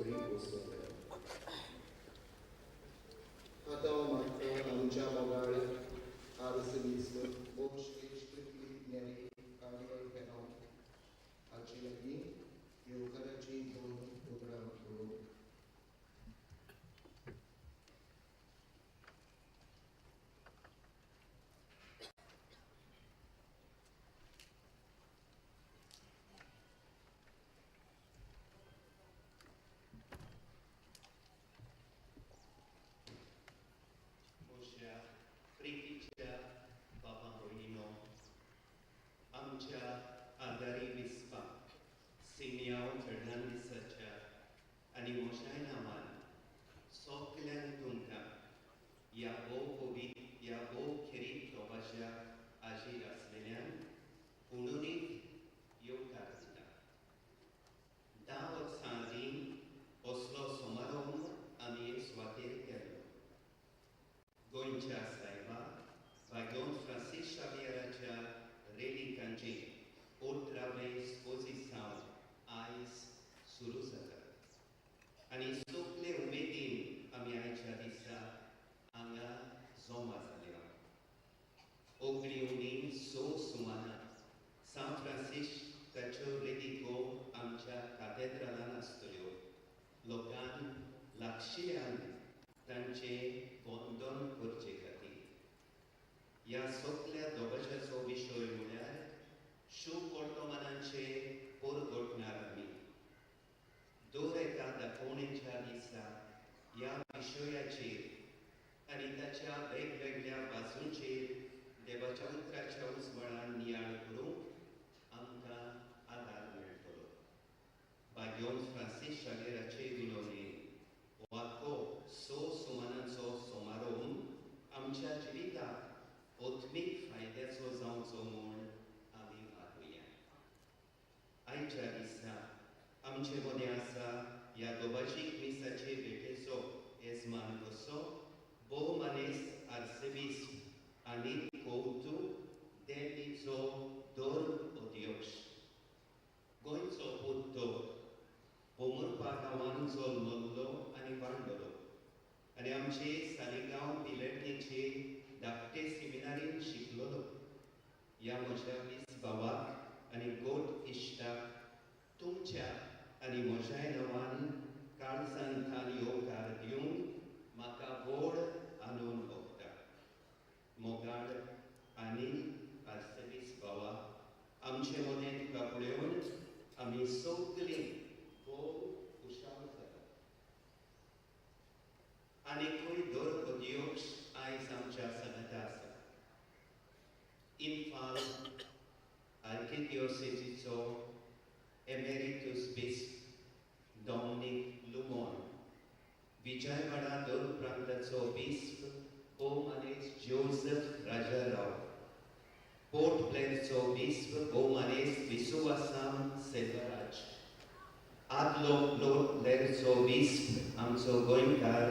बरी पोसवल्या. आतां हांव मागता आमच्या मोगाळ आर्सबिस्प भोवश्रेश्ठ फिलीप नेरी कार्डिनल पेनॉ हाचे लागीं येवकाराचीं दोन उतरां उलोवंक. म्हज्या प्रितीच्या बाबा भयणीनो, आमच्या आदारी बिस्पा सिमियांव फेर्नांडीसाच्या आनी म्हज्याय नांवान सगल्यांक तुमकां ह्या भोव पवित्र, ह्या भोव खेरीत दबाज्याक हाजीर आसलेल्यान हुनहुनीत येवकार दिता. 10 वर्सां आदीं असलो समारोह आमी हे सुवातेर केल्लो. गोंयच्या सायबा भाग्योन फ्रांसीस शावियराच्या रेलिकांची 18वें स्पोजिसांव आयज सुरू जाता आनी सगले उमेदीन आमी आयच्या दिसा हांगा जमा जाल्या. ओगणी उणी स सुमाना सांत फ्रांसीस्काच्यो रेलिको आमच्या कातेद्रालान आसतल्यो. लोकांक लागशिल्ल्यान तांचें वंदन करचे खातीर. ह्या सगल्या दबाज्याचो विशय म्हळ्यार शुभ वर्तमानांचे परगटणार आमी. दर एका दाखोवणेच्या दिसा ह्या विशयाचेर आनी ताच्या वेगवेगळ्या बाजूंचेर देवाच्या उतराच्या उजवाडान नियाळ करूंक आमकां आदार मेळटलो. भाग्योन फ्रांसीस शागेराचे विनवणेन हो आख्खो स सुमानाचो समारोह आमच्या जिविताक आत्मीक फायद्याचो जावचो म्हूण आमी मागुया. आयच्या दिसा आमचे मदें आसा ह्या दोबाजीक मिसाचे भेटेचो येजमान कसो भोव मानेस्त आर्सेबिस्प आनी कौतू, दिल्लीचो धर्म अध्यक्ष. गोंयचो पूत तो. पोमुरपा गांवांत जल्मल्लो आनी वाडलेलो आनी आमचे सालिगांव पिलेर्नेचे धाकटे सिमिनारीन शिकलोलो. ह्या म्हज्या वीस भावाक आनी गोट इश्टाक तुमच्या आनी म्हज्याय नांवान काळजांतल्यान येवकार दिवंक म्हाका व्हड आनंद भोगता. मोगाळ आनी आर्सेबीस भावा, आमचे मदें तुका पळोवन आमी सगलीं भोव खुशाल जातात. आनीकूय धर्म अध्यक्ष आयज आमच्या सांगाता आसा. इम्फाल आर्किदियोसेजीचो एमेरितूस बिस्प डॉमनीक लुमोन, विजयवाडा धर्म प्रांताचो बिस्प भोवमानेस्त जोजफ राजाराव, पोर्ट ब्लेअरचो बिस्प भोवमानेस्त विसुवासाम सेल्वराज, आदलो पोर्ट ब्लेअरचो बिस्प आमचो गोंयकार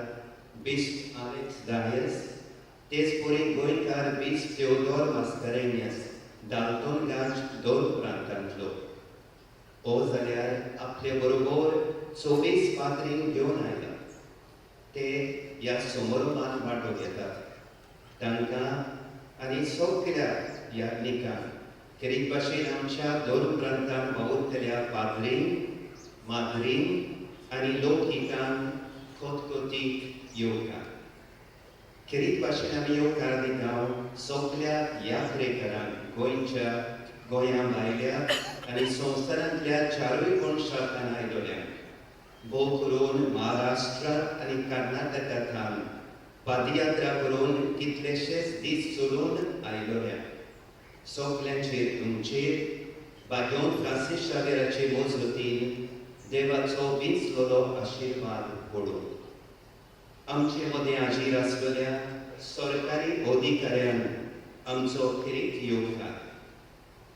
बिस्प आलेक्स डायस, तेच परी गोंयकार बिस्प तेओदोर मास्कारेन्यस, डाल्टनगंज धर्म प्रांतांतलो. हो जाल्यार आपले बरोबर 24 पाद्रींक घेवन आयला. ते ह्या समारोहान वांटो घेतात. तांकां आनी सगल्या याज्ञिकांक, खेरीत भाशेन आमच्या धर्म प्रांतान वावुरतल्या पाद्रींक, माद्रींक आनी लोकहितांक खतखतीक येवकार. खेरीत भाशेन आमी येवकार दिता सगल्या यात्रेकरांक, गोंयच्या, गोंया भायल्या आनी संवसारांतल्या चारूय कोनशांतल्यान आयलोल्यांक, भोव करून महाराष्ट्र आनी कर्नाटकांतल्यान पदयात्रा करून कितलेशेच दीस चलून आयलोल्यांक. सगल्यांचेर, तुमचेर भाग्योन फ्रांसीस शावेराचे मजगतीन देवाचो विंचलोलो आशिर्वाद पडूं. आमचे मदें हाजीर आसलेल्या सरकारी अधिकाऱ्यांक आमचो खेरीत येवकार.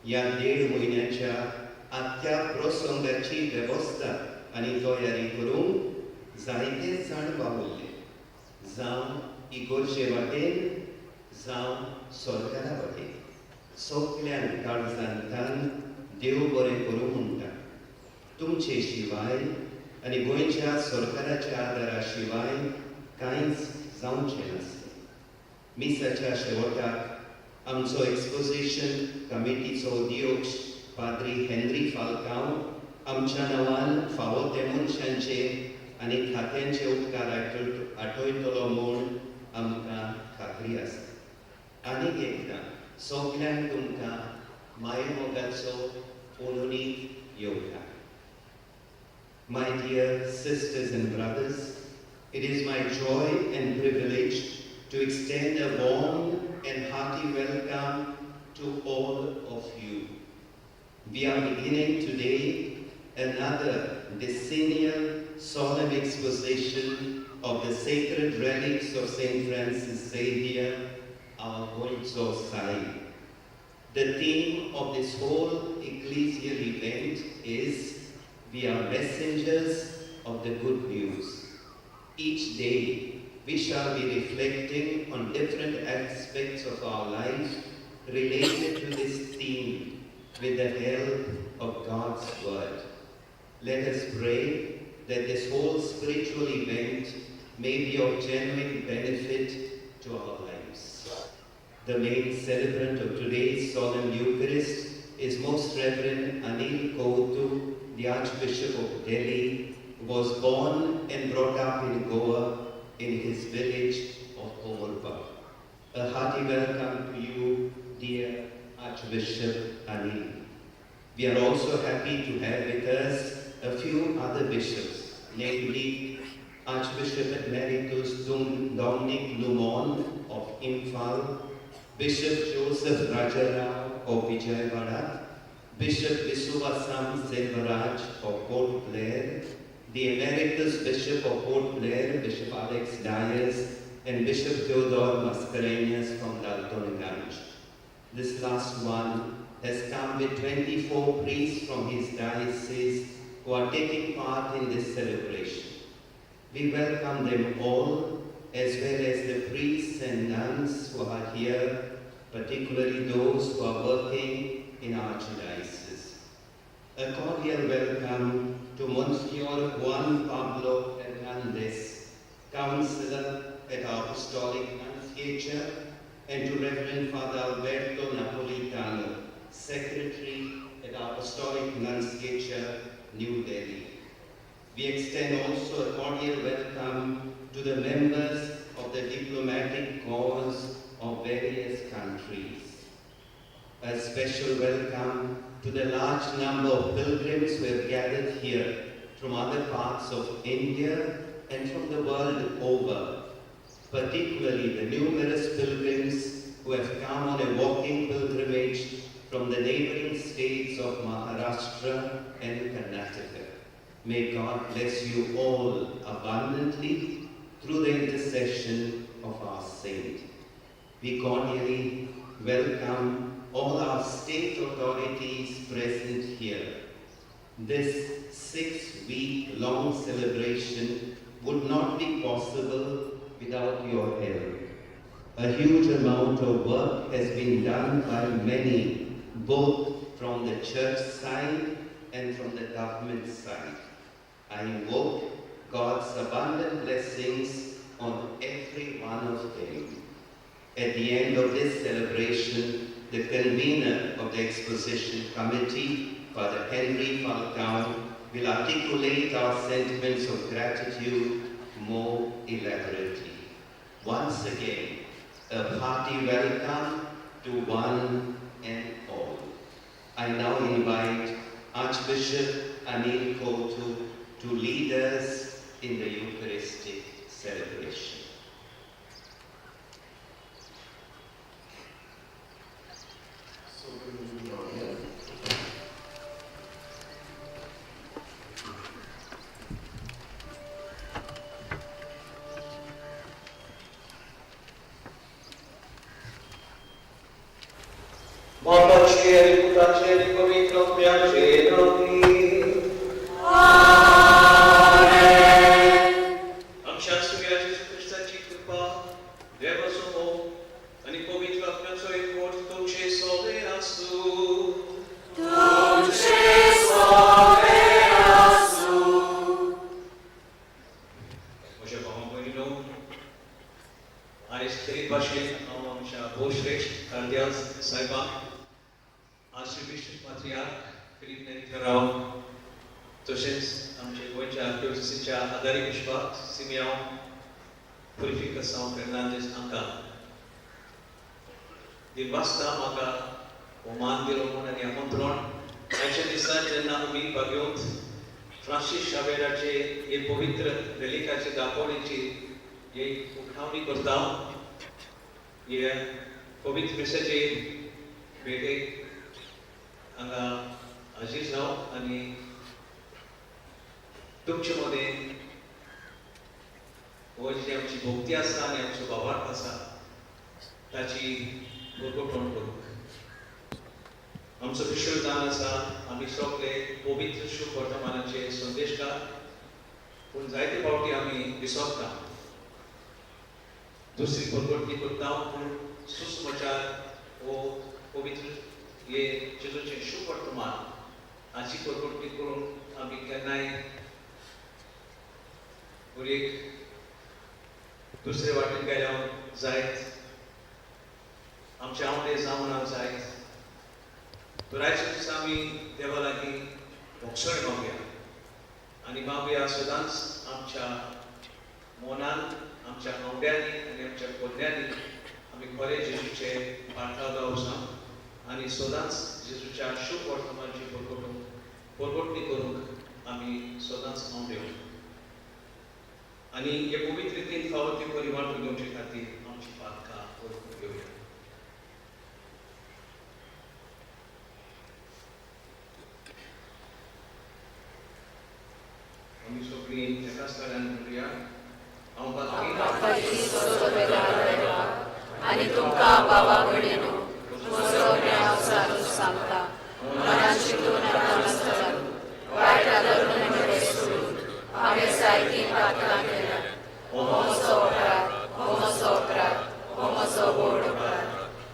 ह्या देड म्हयन्याच्या आख्ख्या प्रसंगाची वेवस्था आनी तयारी करूंक जायते जाण वावुरले, जावं इगोर्जे वाटेन, जावं सरकारा वाटेन. सगल्यांक काळजांतल्यान देव बरें करूं म्हणटा. तुमचे शिवाय आनी गोंयच्या सरकाराच्या आदारा शिवाय कांयच जावचें नासलें. मिसाच्या शेवटाक आमचो एक्सपोजिशन कमिटीचो अध्यक्ष पाद्री हेनरी फाल्कांव आमच्या नांवान फावो ते मनशांचे आनी खात्यांचे उपकार आठयतलो म्हूण आमकां खात्री आसा. आनीक एकदां सगल्यांक तुमकां मायमोगाचो पुनूनीक येवकार. My dear sisters and brothers, it is my joy and privilege to extend a warm and hearty welcome to all of you. We are beginning today another decennial solemn exposition of the sacred relics of St. Francis Xavier, our Goencho Sai. The theme of this whole ecclesial event is "We are messengers of the good news." Each day we shall be reflecting on different aspects of our life related to this theme with the help of God's Word. Let us pray that this whole spiritual event may be of genuine benefit to our lives. The main celebrant of today's solemn Eucharist is Most Reverend Anil Couto, the Archbishop of Delhi, who was born and brought up in Goa in his village of Pomburpa. A hearty welcome to you, dear Archbishop Anil. We are also happy to have with us a few other bishops, namely Archbishop Emeritus Dominic Lumon of Imphal, Bishop Joseph Rajarao of Vijayawada, Bishop Visuvasam Selvaraj of Port Blair, the Emeritus Bishop of Port Blair, Bishop Alex Dias, and Bishop Theodore Mascarenhas from Daltonganj. This last one has come with 24 priests from his diocese who are taking part in this celebration. We welcome them all, as well as the priests and nuns who are here, particularly those who are working in our archdiocese. A cordial welcome to Monsignor Juan Pablo Hernandez, Counselor at our Apostolic Nunciature, and to Reverend Father Alberto Napolitano, Secretary at our Apostolic Nunciature, New Delhi. We extend also a cordial welcome to the members of the diplomatic corps of various countries. A special welcome to the large number of pilgrims who have gathered here from other parts of India and from the world over, particularly the numerous pilgrims who have come on a walking pilgrimage from the neighboring states of Maharashtra and Karnataka. May God bless you all abundantly through the intercession of our saint. We cordially welcome all our state authorities present here. This 6-week-long celebration would not be possible without your help. A huge amount of work has been done by many, both from the church side and from the government side. I invoke God's abundant blessings on every one of them. At the end of this celebration, the convener of the exposition committee, Father Henry Falcao, will articulate our sentiments of gratitude more elaborately. Once again, a hearty welcome to one and all. I now invite Archbishop Anil Couto to lead us in the Eucharistic celebration. Ma pace, pace, come piacere. आमच्या सुव्या जेजू क्रिस्ताची कृपा, देवाचो मोग आनी पवित्र आत्म्याचो एकवट तुमचे सगळे आसूं. तुमचे सगळे आसूं. आयज खेरीत भाशेन हांव आमच्या भोवश्रेश्ठ कार्दियाल साहेबाक, आर्चबिशप पात्रियार्क फिलीप नेरी फेराव, तशेंच आमचे गोंयच्या आर्कडिओसिसच्या आदारी बिशपाक सिमियांव पुरिफिकसांव फेर्नांदीस हांकां दिनवासता म्हाका हो मान दिलो म्हूण आनी आमंत्रण. आयच्या दिसा जेन्ना आमी बागेवंत फ्रांसीस शावेराचे हे पवित्र रेलिकाचे दाखोवणेची एक उखडावणी करता, हे पवित्र मिसाचे भेटेक हांगा हाजीर जावं आनी तुमचे मदें हो जी आमची भक्ती आसा आनी आमचो भावार्थ आसा ताची परगटवण करूंक. आमचो विशय जावन आसा आमी सगळे पवित्र शुभ वर्तमानाचे संदेशकार, पूण जायते फावटी आमी विसरता, दुसरी परगटणी करता, पूण सुसमाचार हो पवित्र हे जेजूचें शुभ वर्तमान हाची परगटणी करूंक आमी केन्नाय एक दुसरे वाटेन गेल्यार जायत, आमचे आवडे जावना जायत. तर आयच्या दिसा आमी देवा लागीं भोगसण मागया आनी मागया सदांच आमच्या मनान, आमच्या आंवड्यांनी आनी आमच्या कोन्यांनी आमी खरें जेजूचे पाठागाव जावं आनी सदांच जेजूच्या शुभ वर्तमानाची परगटणी करूंक आमी सदांच आंवडेव आनी हे पवित्र रितीन फावो ती बरी वांटून घेवचे खातीर आमची पातकां करून घेवया. आमी सगळीं एका स्थळान म्हणुया, हांव पातकी आनी तुमकां बाबा भयणीनो म्हजो न्याय सारून सांगता, मनान चिंतून आनी वायट आदरून आनी सोडून हांवें जायतीं पातकां केल्यात. हो म्हजो अपराध, हो म्हजो अपराध, हो म्हजो व्हड अपराध.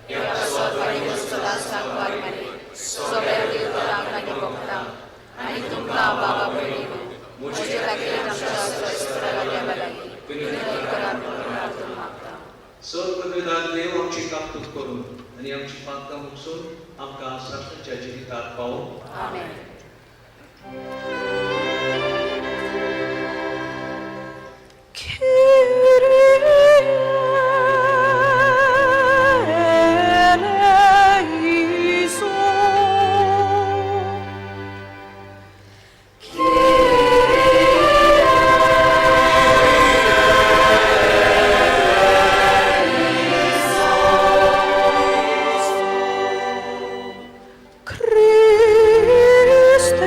ह्या पासत आनी सदांच सांगपाक मारी सगळ्या देवतांक आनी भक्तांक आनी तुमकां बाबा भयणीनो म्हजे खातीर आमच्या सर्वेस्परा देवा लागीं विनंती करात म्हणून प्रार्थना मागता. सर्वपदवीदार देव आमची काकूत करून आनी आमची पातकां मुकसून आमकां शाश्वतच्या जिविताक पावो. आमेन. Christe.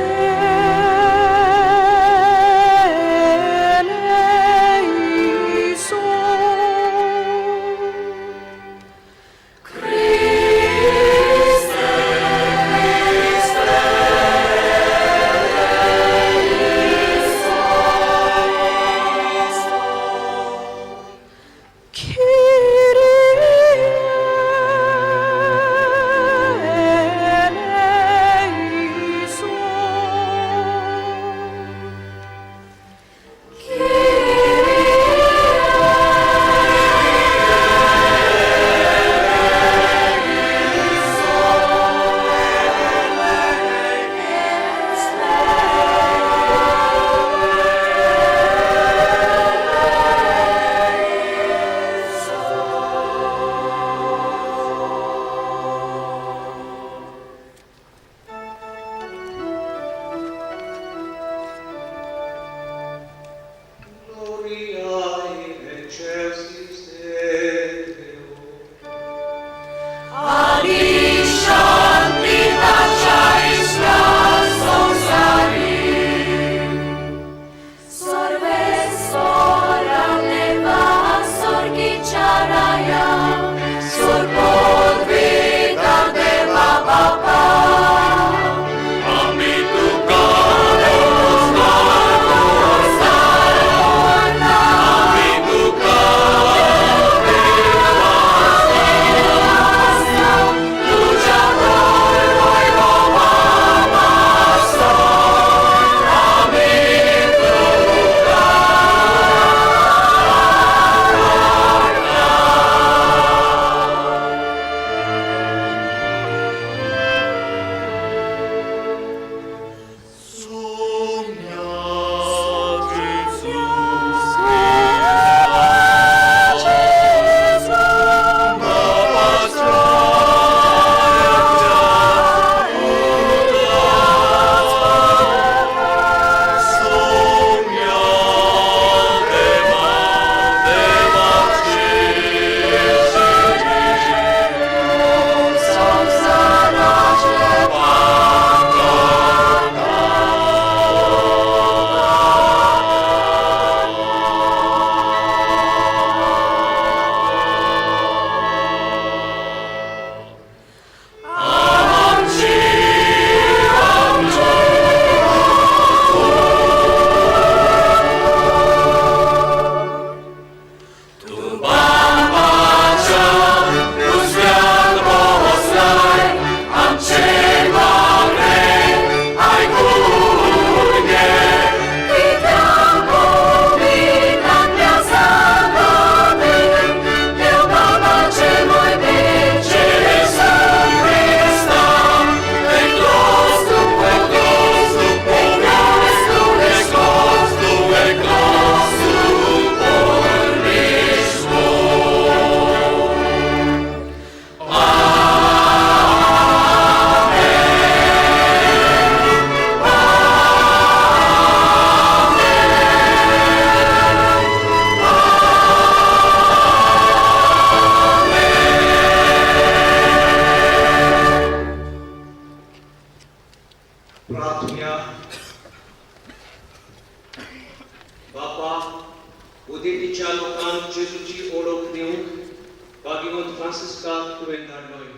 उदेंतीच्या लोकांक जेजूची ओळख दिवंक भाग्यवंत फ्रांसिस्काक तुवें धाडलोय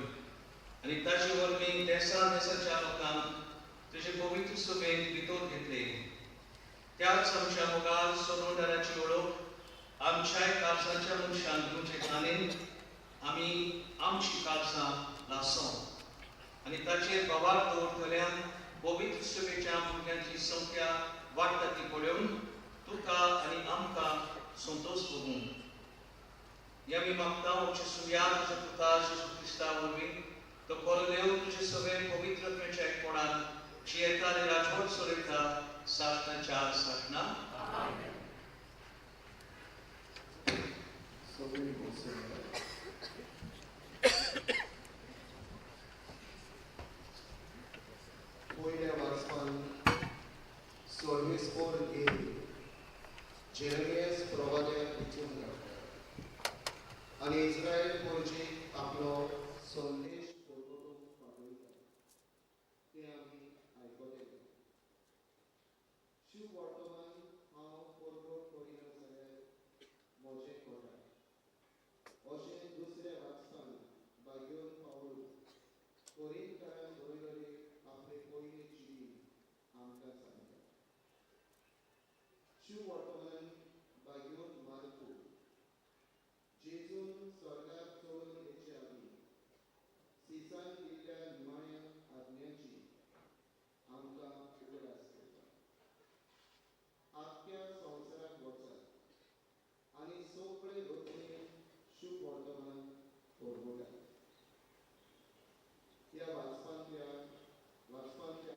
आनी ताचे वरवीं देसा देसाच्या लोकांक तुजे पवित्र सभेंत भितर घेतले. त्याच आमच्या मोगाल सोनोडाराची ओळख आमच्याय काळजाच्या मनशांक दिवचे खाणीन आमी आमची काळजां लासो आनी ताचेर भावार दवरतल्यान पवित्र सभेच्या भुरग्यांची संख्या वाडटा ती पळोवन तुका आनी आमकां संतोश भोगूं. हे आमी मागता आमच्या सुया तुज्या पुता जेजू क्रिस्ता वरवीं तो कोरदेव तुजे सगळे पवित्र आत्म्याच्या एकपणान जियेता आनी राजवट चलयता सासणाच्या सासणा. सगळीं बसून पयल्या वाचपान सर्वेस्पोर गेली जेरेमियस प्रवाद्याक विचून काडटा आनी इस्रायल परजेक आपलो संदेश परगटूंक पावयता तें आमी आयकले. शिव वर्तमान हांव परगट करिना जाल्यार म्हजें कोटा अशें दुसऱ्या वाचपान भाग्योन पावल कोरिंतकारांक बरयलेले आपले पयले चिटी आमकां सांगता. शिव वर्तमान भाग्योन मार्कू जेजून स्वर्गाक चडून येचे आदीं सिसान दिल्ल्या निमाण्या आज्ञाची आमकां उगडास करता. आख्ख्या संवसाराक वचात आनी सगळे रचणेन शुभ वर्तमान परगटात. ह्या वाचपांतल्या वाचपांतल्या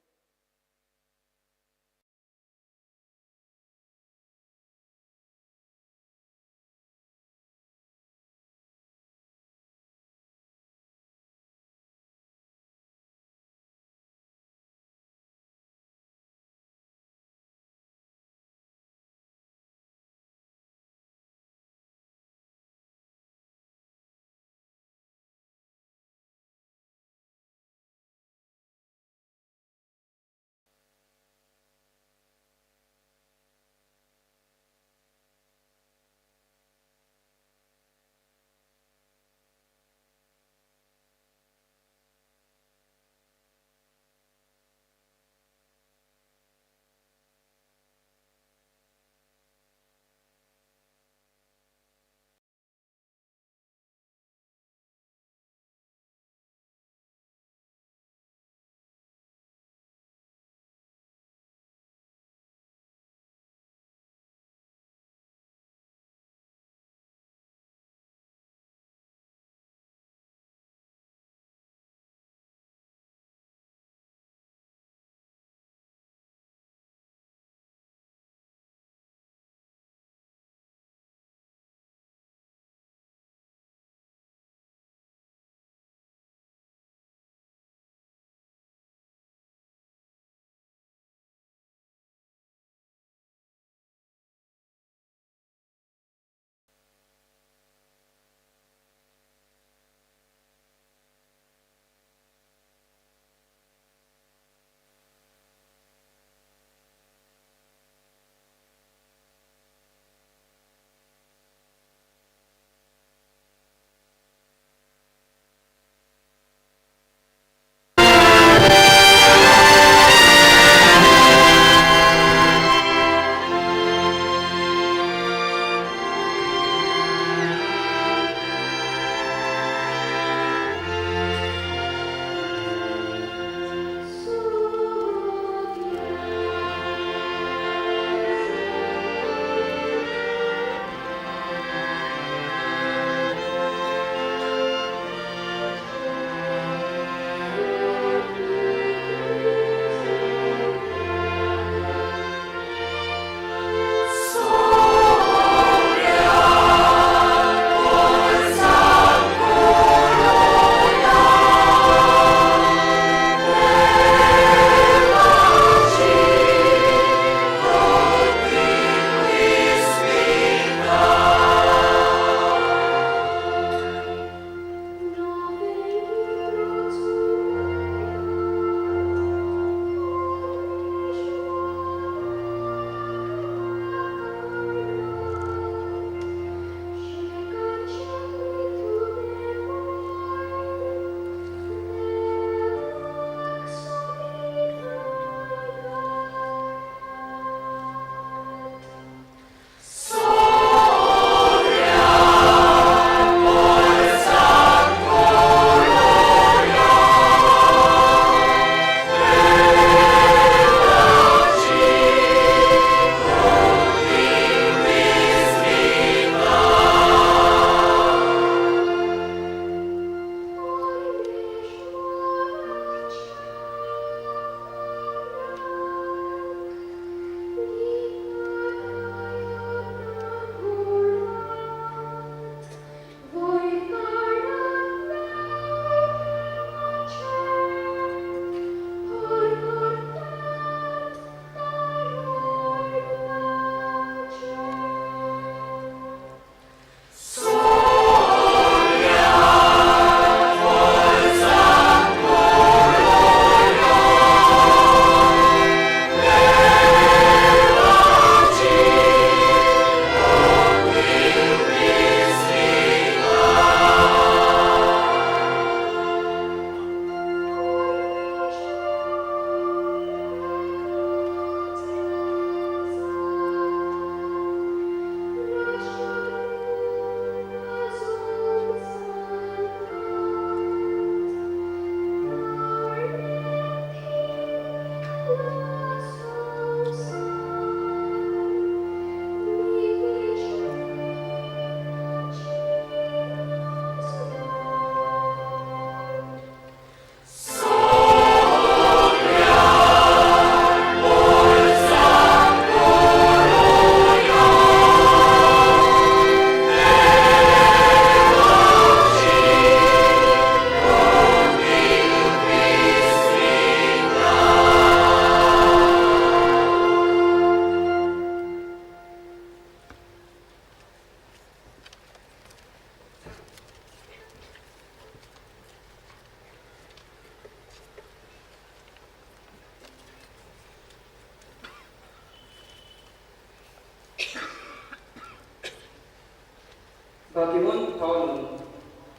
भाग्यवंत पावलून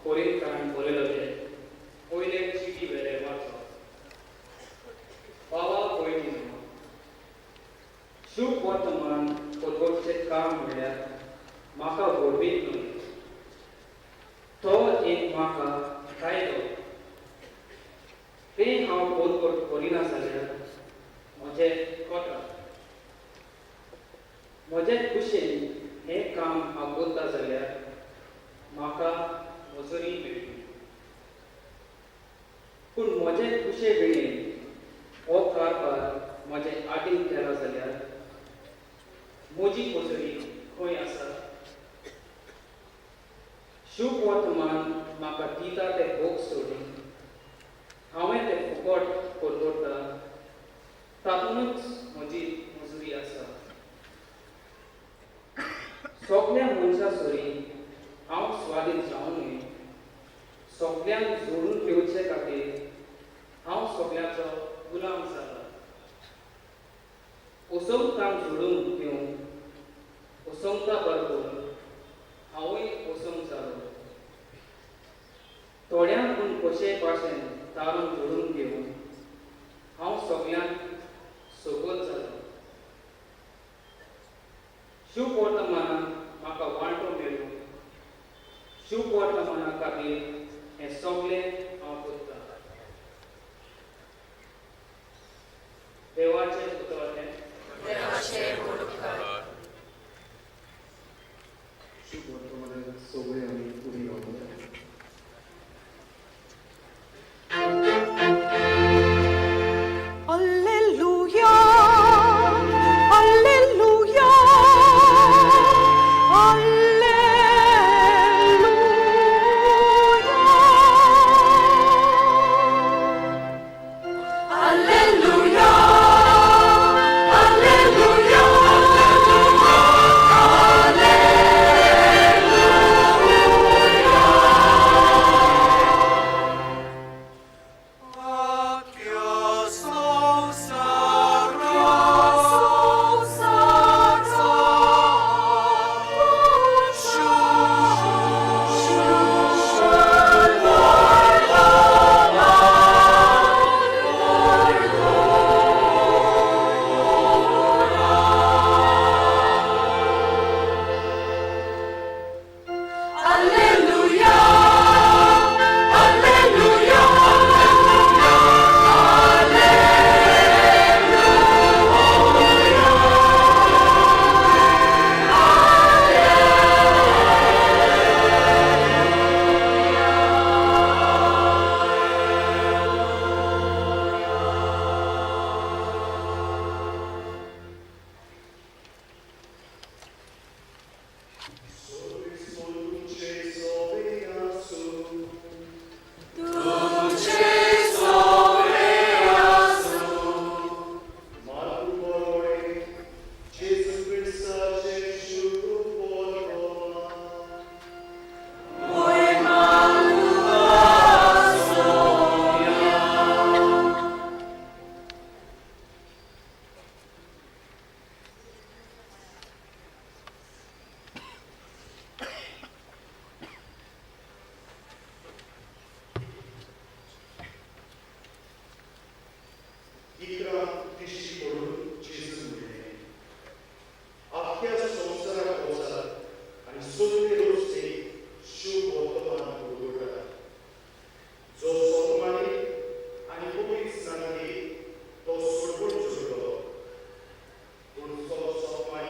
कोरिंथकारांक बरयलेले पयले चिटी वेले वाचप. भावा भयणींनो, शुभ वर्तमान परगटचें काम म्हणल्यार म्हाका व्हडवीक न्हय, तो एक म्हाका कायदो. तें हांव परगट करिना जाल्यार म्हजें कोता. म्हजे खुशेन हें काम हांव करता जाल्यार म्हाका मजुरी मेळटली. पूण म्हजे खुशे विणें हो कारभार म्हजे आदीन केला जाल्यार म्हजी मजुरी खंय आसा? शुभ वर्तमान म्हाका दिता तें भोग सोडून हांवें तें फुकट परवडटा, तातूंतच म्हजी मजुरी आसा. सगल्या मनशां सरी हांव स्वादीन जावनूय सगल्यांक जोडून घेवचे खातीर हांव सगल्यांचो गुलाम जाला. असंगतांक जोडून घेवंक असंगता बरोबर हांवूय असंग जालो. थोड्यांक पूण कशे भाशेन तारून जोडून घेवन हांव सगल्यांक सोगत जालो. शुभ वर्तमानाक म्हाका वांटो मेळूं, शुभ वर्तमाना खातीर हें सगलें हांव करतां. देवाचें उतर हें. देवाचें व्हड उपकार. शुभ वर्तमानाक सगळे आमी उबी रावया. Alleluia, Alleluia, Alleluia. Alleluia, Alleluia, Alleluia, Alleluia, इकरा दिश्टी पडून जेजून म्हणलें, आख्ख्या संवसाराक वचात आनी सगळे रस्ते शुभ वर्तमान उगडटात. जो सोतमानी आनी पवित्र स्नान घेत तो सोडवण जोडटलो, पूण तो सोतमानी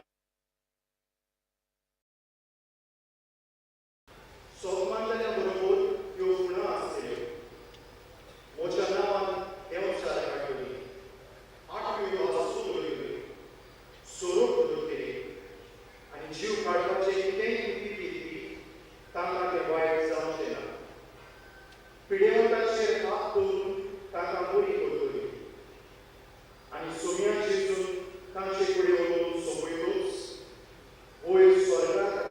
सोतमानल्या बरोबर ह्यो खुणा आसतल्यो. म्हज्या नांवान देंवचार काडटली, आठव्यो वास्तू दवरिल्ल्यो, सोरोप दवरतले आनी जीव काडपाचें कितेंय पिती तांकां तें वायट जावचें ना. पिडेवंताचेर हात दवरून तांकां बरी करतली आनी सोम्या जेजून तांचे फुडें वचून सोंपयतूच वयर स्वर्गाक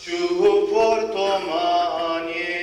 Ciu vortomanie.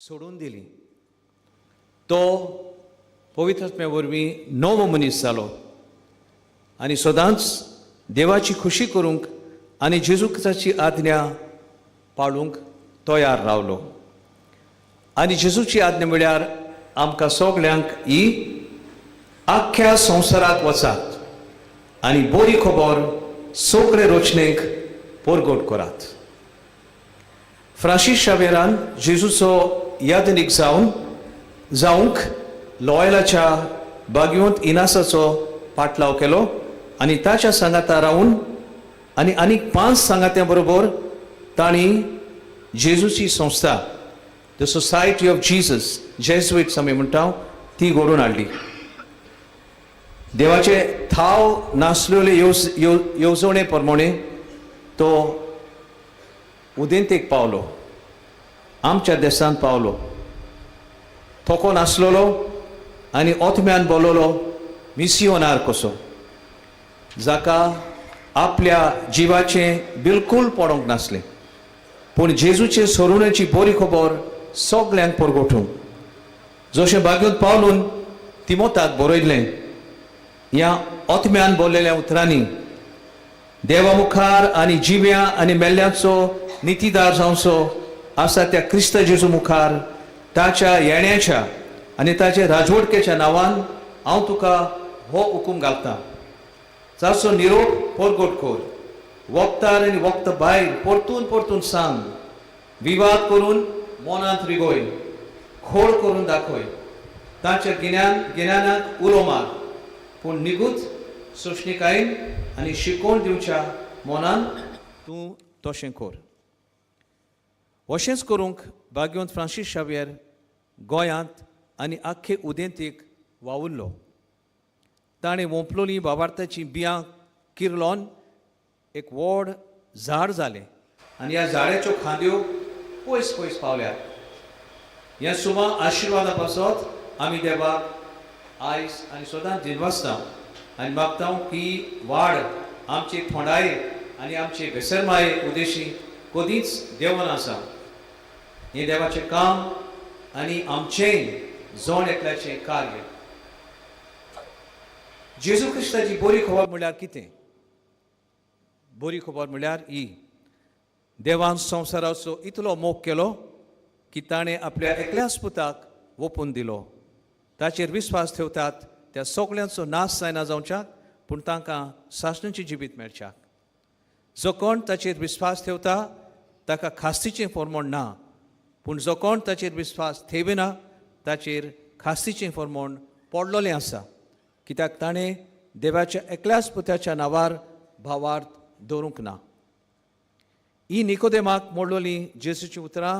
सोडून दिली. तो पवित्र आत्म्या वरवीं नवो मनीस जालो आनी सदांच देवाची खुशी करूंक आनी जेजू क्रिस्ताची आज्ञा पाळूंक तयार रावलो. आनी जेजूची आज्ञा म्हळ्यार आमकां सगल्यांक ही आख्ख्या संवसाराक वचात आनी बरी खबर सगळे रचणेक परगट करात. फ्रांसीस शावेरान जेजूचो यादनीक जावन जावंक लॉयलाच्या बागयोंत इनासाचो पाटलाव केलो आनी ताच्या सांगाता रावन आनी आनीक 5 सांगात्यां बरोबर तांणी जेजूची संस्था the society of Jesus, Jesuits आमी म्हणटा, ती घडोवन हाडली. देवाचे थाव नासलेले येवजणे प्रमाणे तो उदेंतेक पावलो, आमच्या देशांत पावलो. थको नासलेलो आनी ओतम्यान बोललो मिसियोनार कसो, जाका आपल्या जिवाचें बिलकूल पडोंक नासलें, पूण जेजूचे सरुण्याची बरी खबर सगल्यांक परगटूंक. जशें बागयोंत पावलून तिमोताक बरयल्लें, ह्या ओतम्यान बोल्लेल्या उतरांनी देवा मुखार आनी जिव्या आनी मेल्ल्याचो नितीदार जावचो आसा त्या क्रिस्त जेजू मुखार ताच्या येण्याच्या आनी ताच्या राजवटकेच्या नांवान हांव तुका हो हुकूम घालतां. जाचो निरोप परगट कर, वखदार आनी वखद भायर परतून परतून सांग, विवाद करून मनांत रिगय, खोड करून दाखय, तांच्या गिन्यानाक उलो मार, पूण निगूत सोंसणीकायेन आनी शिकोवन दिवच्या मनान तूं तशें कर. अशेंच करूंक भाग्यवंत फ्रांसीस शावियर गोंयांत आनी आख्खे उदेंतीक वावुरलो. ताणें वोंपलोलीं बाबार्थाचीं बियां किर्लोन एक व्हड झाड जालें आनी ह्या झाडाच्यो खांद्यो पयस पयस पावल्यात. ह्या सुमा आशिर्वादा पासत आमी देवाक आयज आनी सदांच दिनवासता आनी मागता की वाड आमची थोंडाये आनी आमचे बेसरमाये उदेशी कदींच देवना आसा. हें देवाचें काम आनी आमचेंय जण एकल्याचें कार्य. जेजू क्रिस्ताची बरी खबर म्हणल्यार कितें? बरी खबर म्हणल्यार ही, देवान संवसाराचो इतलो मोग केलो की ताणें आपल्या एकल्याच पुताक ओपून दिलो. ताचेर विस्वास ठेवतात त्या सगळ्यांचो नाश जायना जावच्याक, पूण तांकां सासणाचें जिवीत मेळच्याक. जो कोण ताचेर विस्वास ठेवता ताका खास्तीचें फॉर्मोण ना, पूण जो कोण ताचेर विस्वास ठेविना ताचेर खास्तीचें फॉर्मोण पडलोलें आसा, कित्याक ताणें देवाच्या एकल्याच पुताच्या नांवार भावार्थ दवरूंक ना. ही निकोदेमाक मोडलोली जेजूची उतरां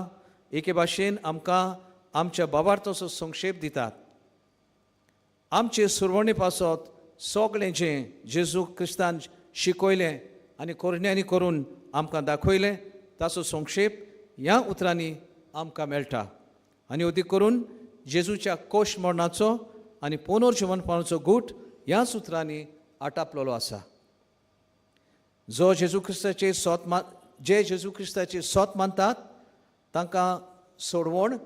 एके भाशेन आमकां आमच्या बाबार्थाचो संक्षेप दितात. आमचे सुरवणे पासत सगळें जें जेजू क्रिस्तान शिकयलें आनी करण्यांनी करून आमकां दाखयलें ताचो संक्षेप ह्या उतरांनी आमकां मेळटा. आनी अदीक करून जेजूच्या कोश मरणाचो आनी पुनर्जिवनपणाचो गूट ह्याच उतरांनी आटापलेलो आसा. जो जेजू क्रिस्ताचे सोत मा जे जेजू क्रिस्ताचे सोत मानतात तांकां सोडवण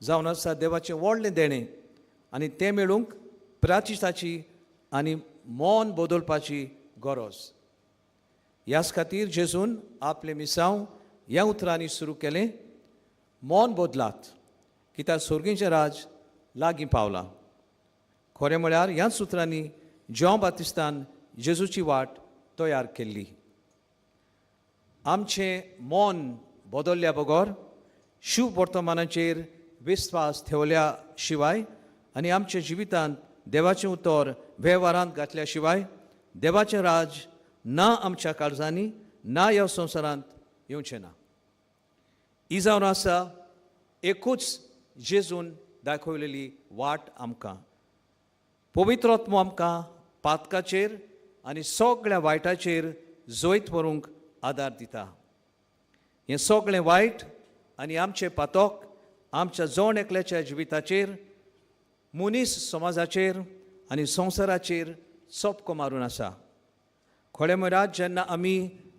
जावन आसा देवाचें व्हडलें देणें, आनी तें मेळूंक प्राचिताची आनी मन बदलपाची गरज. ह्याच खातीर जेजून आपलें मिसांव ह्या उतरांनी सुरू केलें, मन बदलात कित्याक सोर्गींचें राज लागीं पावलां. खरें म्हळ्यार ह्याच उतरांनी जेव बातिस्तान जेजूची वाट तयार केल्ली. आमचें मन बदल्ल्या बगर, शुभ वर्तमानाचेर विस्वास ठेवल्या शिवाय आनी आमच्या जिवितांत देवाचें उतर वेव्हारांत घातल्या शिवाय देवाचें राज ना आमच्या काळजांनी ना ह्या संवसारांत येवचें ना. ही जावन आसा एकूच जेजून दाखयलेली वाट आमकां. पवित्र आत्मो आमकां पातकाचेर आनी सगळ्या वायटाचेर जैत व्हरूंक आदार दिता. हें सगळें वायट आनी आमचें पातक आमच्या जण एकल्याच्या जिविताचेर, मनीस समाजाचेर आनी संवसाराचेर चपको मारून आसा. खरें म्हळ्यार जेन्ना आमी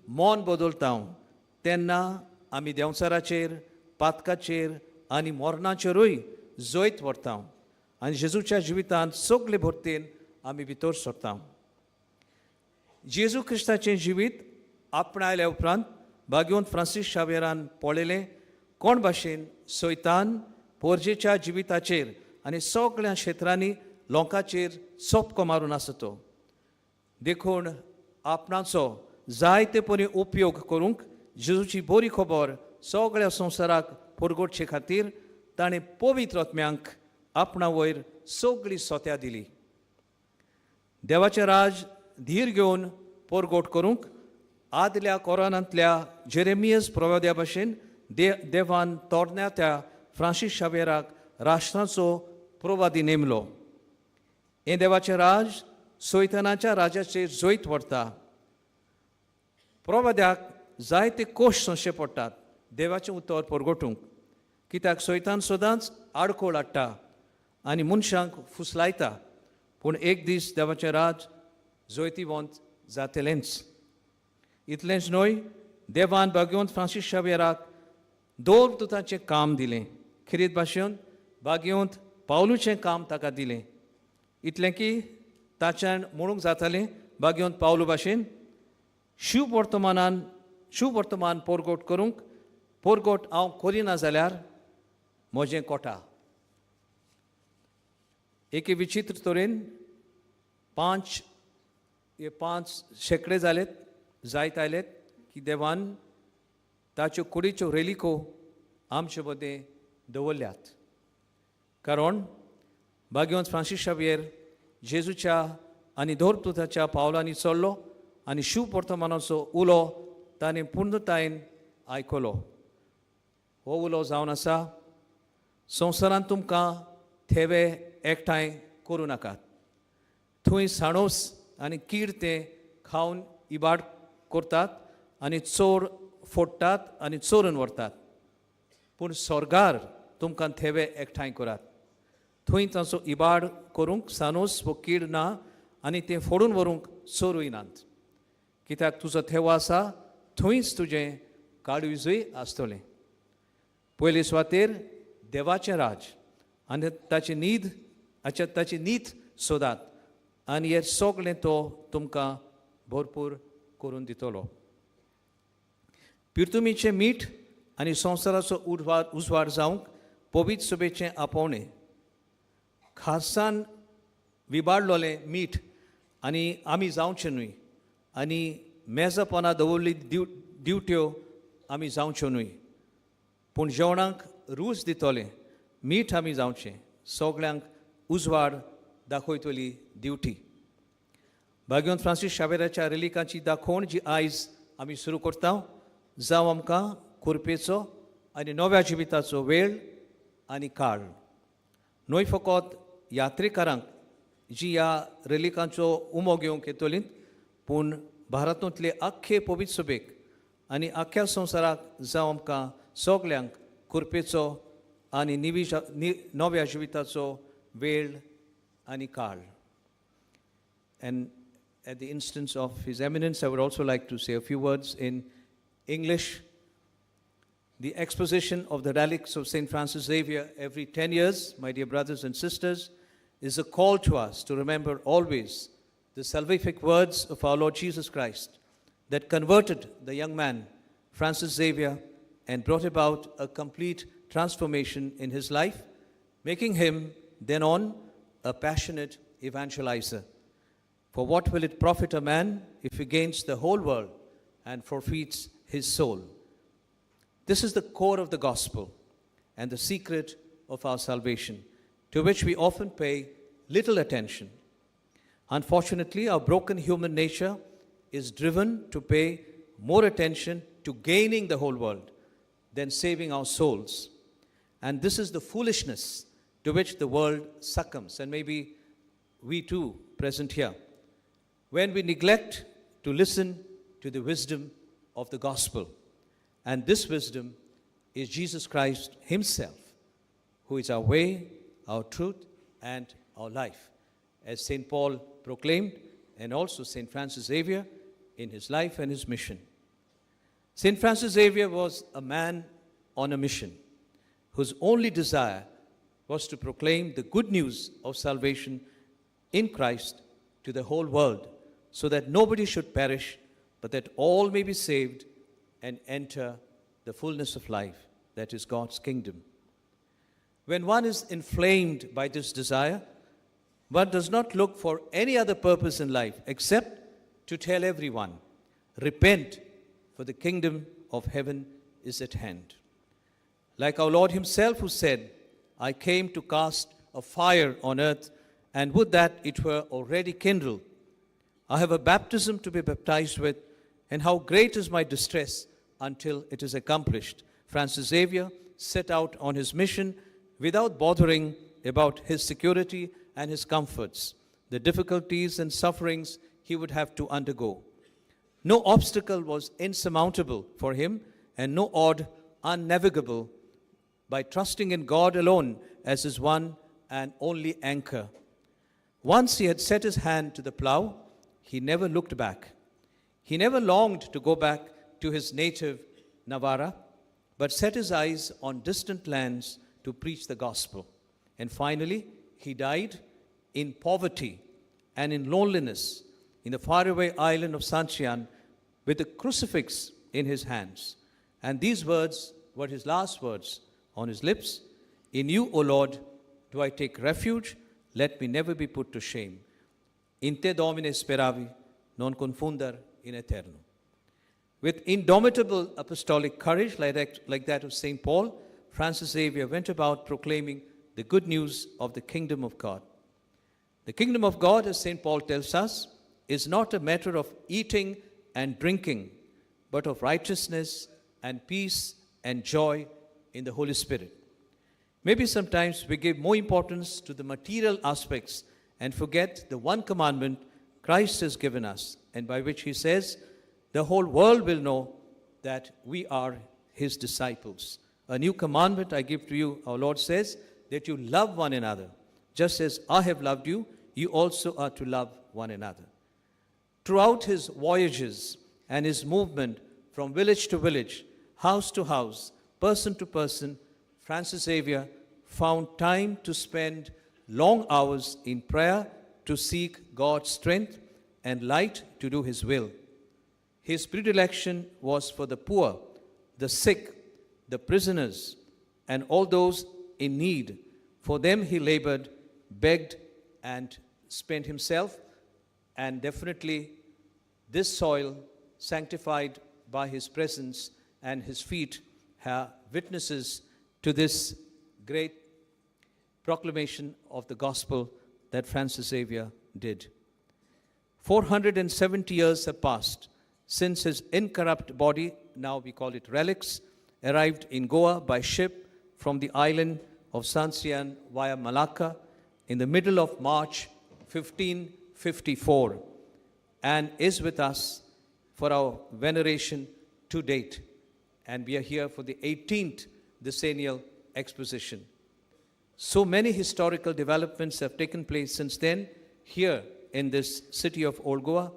मन बदलता तेन्ना आमी देंवचाराचेर, पातकाचेर आनी मरणाचेरूय जैत व्हरता आनी जेजूच्या जिवितांत सगळे भरतेन आमी भितर सरता. जेजू क्रिस्ताचें जिवीत आपणायल्या उपरांत भाग्यवंत फ्रांसीस शावेरान पळयलें कोण भाशेन सैतान पोरजेच्या जिविताचेर आनी सगळ्या क्षेत्रांनी लोकांचेर चपको मारून आसा तो. देखून आपणाचो जायते परी उपयोग करूंक जेजूची बरी खबर सगळ्या संवसाराक पुरगोटचे खातीर ताणें पवित्र आत्म्यांक आपणा वयर सगळी सोत्या दिली. देवाचें राज धीर घेवन पोरगोट करूंक आदल्या कोरानांतल्या जेरेमियस प्रवाद्या भाशेन देवान तरण्या त्या फ्रांसीस शावेराक राष्ट्राचो प्रवादी नेमलो. हें देवाचें राज सैतानाच्या राजाचेर जैत व्हरता. प्रवाद्याक जायते कोश सोंसचे पडटात देवाचें उतर परगटूंक, कित्याक सैतान सदांच आडखळ हाडटा आनी मनशांक फुसलायता, पूण एक दीस देवाचें राज जैतिवंत जातलेंच. इतलेंच न्हय, देवान भाग्यवंत फ्रांसीस शावेराक दोन दुतांचें काम दिलें. खेरीत भाशेन भाग्यवंत पावलूचें काम ताका दिलें. इतलें की ताच्यान म्हणूंक जातालें भाग्यवंत पावलू भाशेन शिव वर्तमान पोरगोट करूंक पोरगोट हांव करिना जाल्यार म्हजें कोटा. एके विचित्र तरेन 5 हे 5 शेंकडे जालेत, जायत आयलेत की देवान ताच्यो कुडीच्यो रेलिको आमचे मदें दवरल्यात. कारण भाग्यवंत फ्रांसीस शावियेर जेजूच्या आनी धोरतुताच्या पावलांनी चल्लो आनी शिव वर्तमानाचो उलो ताणें पूर्णतायेन आयकलो. हो उलो जावन आसा, संवसारांत तुमकां थेवे एकठांय करूं नाकात, थंय साणोस आनी कीड ते खावन इबाड करतात आनी चोर फोडटात आनी चोरून व्हरतात. पूण सोर्गार तुमकां थेवे एकठांय करात, थंय तांचो इबाड करूंक सानोस वो कीड ना आनी तें फोडून व्हरूंक चोरूय नात. कित्याक तुजो थेवो आसा थंयच तुजें काळविजूय आसतलें. पयले सुवातेर देवाचें राज आनी ताची न्हीद आच्या ताची नीत सोदात आनी हें सगळें तो तुमकां भरपूर करून दितलो. पिर्तुमीचें मीठ आनी संवसाराचो उजवाड जावंक पवित्र सभेचें आपोवणें. खासान विबाडलोलें मीठ आनी आमी जावचें न्हय आनी मेजापना दवरली दिवट्यो आमी जावच्यो न्हय, पूण जेवणाक रूच दितलें मीठ आमी जावचें, सगळ्यांक उजवाड दाखयतली दिवटी. भाग्यवंत फ्रांसीस शावेराच्या रेलिकांची दाखोवण जी आयज आमी सुरू करता, जावं आमकां कुरपेचो आनी नव्या जिविताचो वेळ आनी काळ. न्हय फकत यात्रेकारांक जी ह्या रेलिकांचो उमो घेवंक येतली, पूण भारतांतले आख्खे पवित्र सभेक आनी आख्ख्या संवसाराक जावं आमकां सगल्यांक कुरपेचो आनी नव्या जिविताचो वेळ आनी काळ. And at the instance of His Eminence, I would also like to say a few words in English. The exposition of the relics of St. Francis Xavier every 10 years, my dear brothers and sisters, is a call to us to remember always the salvific words of our Lord Jesus Christ that converted the young man, Francis Xavier, and brought about a complete transformation in his life, making him then on a passionate evangelizer. For what will it profit a man if he gains the whole world and forfeits his soul? This is the core of the gospel and the secret of our salvation, to which we often pay little attention. Unfortunately, our broken human nature is driven to pay more attention to gaining the whole world than saving our souls. And this is the foolishness to which the world succumbs, and maybe we too present here, when we neglect to listen to the wisdom of the gospel. And this wisdom is Jesus Christ himself, who is our way, our truth, and our life, as St. Paul proclaimed, and also St. Francis Xavier in his life and his mission. St. Francis Xavier was a man on a mission, whose only desire was to proclaim the good news of salvation in Christ to the whole world, so that nobody should perish, but that all may be saved and enter the fullness of life, that is God's kingdom. When one is inflamed by this desire, one does not look for any other purpose in life except to tell everyone, repent, for the kingdom of heaven is at hand. Like our Lord himself, who said, I came to cast a fire on earth, and would that it were already kindled. I have a baptism to be baptized with, and how great is my distress until it is accomplished. Francis Xavier set out on his mission without bothering about his security and his comforts, the difficulties and sufferings he would have to undergo. No obstacle was insurmountable for him, and no odd unnavigable, by trusting in God alone as his one and only anchor. Once he had set his hand to the plow, he never looked back. He never longed to go back to his native Navarra, but set his eyes on distant lands to preach the gospel. And finally, he died in poverty and in loneliness in the faraway island of Sancian with a crucifix in his hands. And these words were his last words on his lips. In you, O Lord, do I take refuge. Let me never be put to shame. In te Domine speravi, non confundar in aeternum. With indomitable apostolic courage, like that of St. Paul, Francis Xavier went about proclaiming the good news of the kingdom of God. The kingdom of God, as St. Paul tells us, is not a matter of eating and drinking, but of righteousness and peace and joy in the Holy Spirit. Maybe sometimes we give more importance to the material aspects and forget the one commandment Christ has given us, and by which he says, the whole world will know that we are his disciples. A new commandment I give to you, our Lord says, that you love one another. Just as I have loved you, you also are to love one another. Throughout his voyages and his movement from village to village, house to house, person to person, Francis Xavier found time to spend long hours in prayer to seek God's strength and light to do his will. His predilection was for the poor, the sick, the prisoners, and all those in need. For them he labored, begged, and spent himself, and definitely this soil, sanctified by his presence and his feet, are witnesses to this great proclamation of the gospel that Francis Xavier did. 470 years have passed since his incorrupt body, now we call it relics, arrived in Goa by ship from the island of Sancian via Malacca in the middle of March 1554, and is with us for our veneration to date. And we are here for the 18th decennial exposition. So many historical developments have taken place since then here in this city of Old Goa,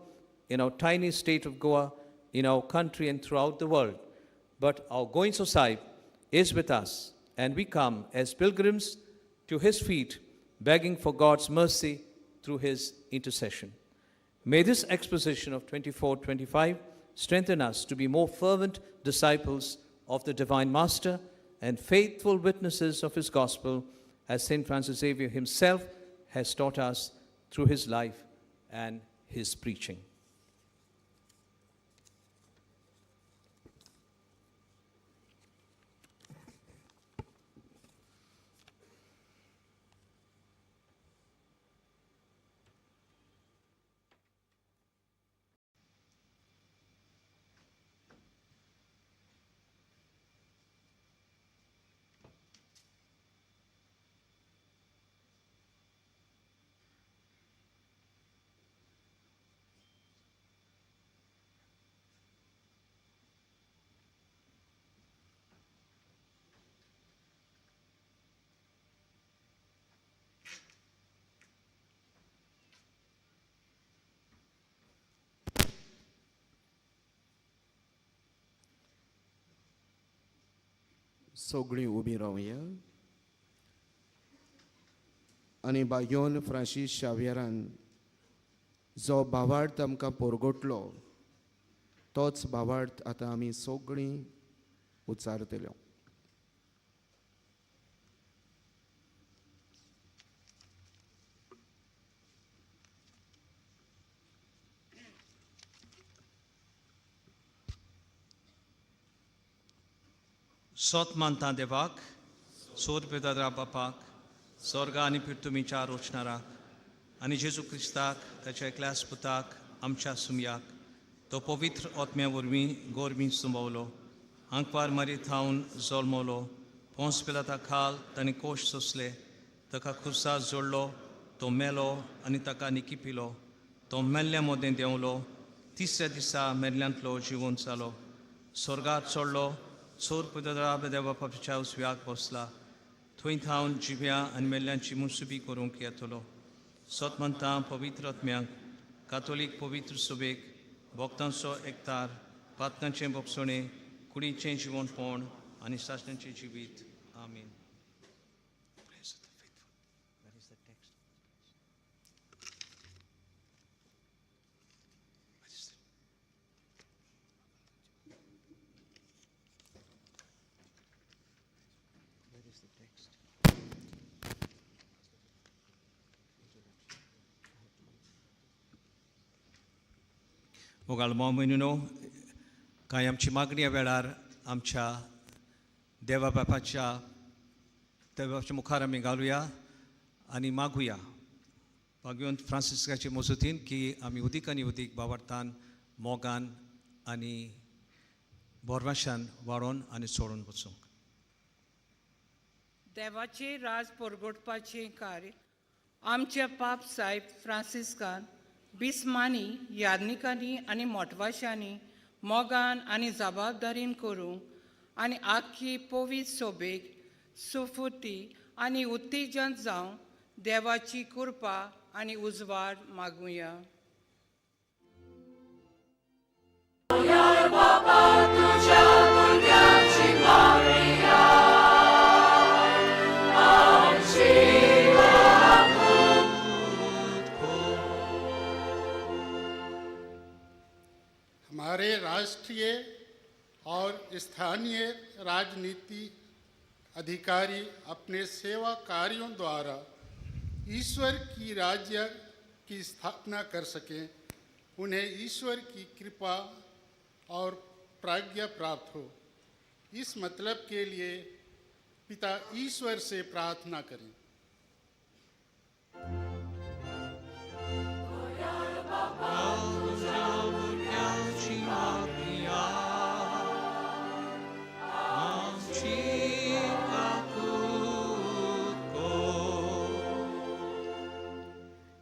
in our tiny state of Goa, in our country and throughout the world. But our Goencho Saib is with us, and we come as pilgrims to his feet, begging for God's mercy through his intercession. May this exposition of 24-25 strengthen us to be more fervent disciples of the Divine Master and faithful witnesses of his gospel, as St. Francis Xavier himself has taught us through his life and his preaching. सगळीं उबीं रावया आनी बायोन Francis शावियरान जो भावार्थ आमकां पोरगोटलो तोच भावार्थ आतां आमी सगळीं उच्चारतल्यो. सोत मानता देवाक, सोद पिता बापाक, स्वर्ग आनी पिर्तुमीच्या रोचणाराक आनी जेजू क्रिस्ताक ताच्या एकल्याच पुताक आमच्या सुमयाक तो पवित्र आत्म्या वरवीं गोरवीं सुंबवलो, आंकवार मारी थावन जल्मलो, पोंस पिलाता खाल ताणें कोश सोंसले, ताका खुर्सा जोडलो, तो मेलो आनी ताका निकी पिलो, तो मेल्ल्या मदें देंवलो, तिसऱ्या दिसा मेल्ल्यांतलो जिवन जालो, स्वर्गार चडलो, सोर पुतरा देवा बापाच्या उजव्याक बसला, थंय थावन जिव्या आनी मेल्ल्यांची मुसुबी करूंक येतलो. सत म्हणटा पवित्र आत्म्यांक, कातोलीक पवित्र सुबेक, भक्तांचो एकतार, पातकांचें भोगसणें, कुडीचें जिवनपण आनी सासणाचें जिवीत. आमीन. मोगाळ माव म्हयनो कांय आमची मागण्या वेळार आमच्या देवा बापाच्या देवाच्या मुखार आमी घालुया आनी मागुया भाग्यवंत फ्रांसिस्काचे मजतीन की आमी उदीक आनी उदीक बावडतान मोगान आनी बोरवाशान वाडोवन आनी सोडून वचूंक. देवाचे राज परगटपाचें कार्य आमच्या पाप सायब फ्रांसिस्कान बिस्मानी यादनिकांनी आनी मोटवाशांनी मोगान आनी जबाबदारीन करूंक आनी आख्खी पवित्र सोबेक सुफुर्ती आनी उत्तेजन जावं देवाची कृपा आनी उजवाड मागुया. हमारे राष्ट्रीय और स्थानीय राजनीति अधिकारी अपने सेवा कार्यों द्वारा ईश्वर की राज्य की स्थापना कर सकें, उन्हें ईश्वर की कृपा और प्रज्ञा प्राप्त हो। इस मतलब के लिए पिता ईश्वर से प्रार्थना करें।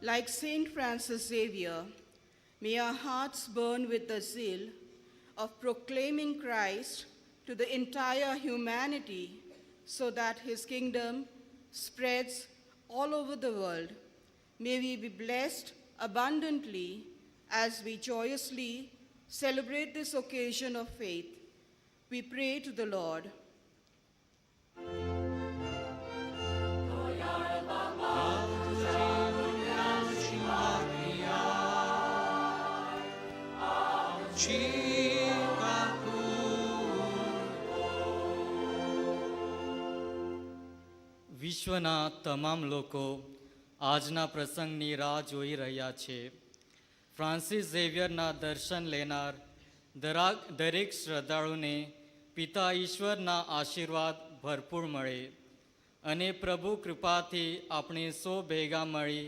Like Saint Francis Xavier, may our hearts burn with the zeal of proclaiming Christ to the entire humanity so that his kingdom spreads all over the world. May we be blessed abundantly as we joyously celebrate this occasion of faith. We pray to the Lord. વિશ્વના તમામ લોકો આજના પ્રસંગની રાહ જોઈ રહ્યા છે. Francis ઝેવિયરના દર્શન લેનાર દરેક શ્રદ્ધાળુને પિતા ઈશ્વરના આશીર્વાદ ભરપૂર મળે અને પ્રભુ કૃપાથી આપણે સૌ ભેગા મળી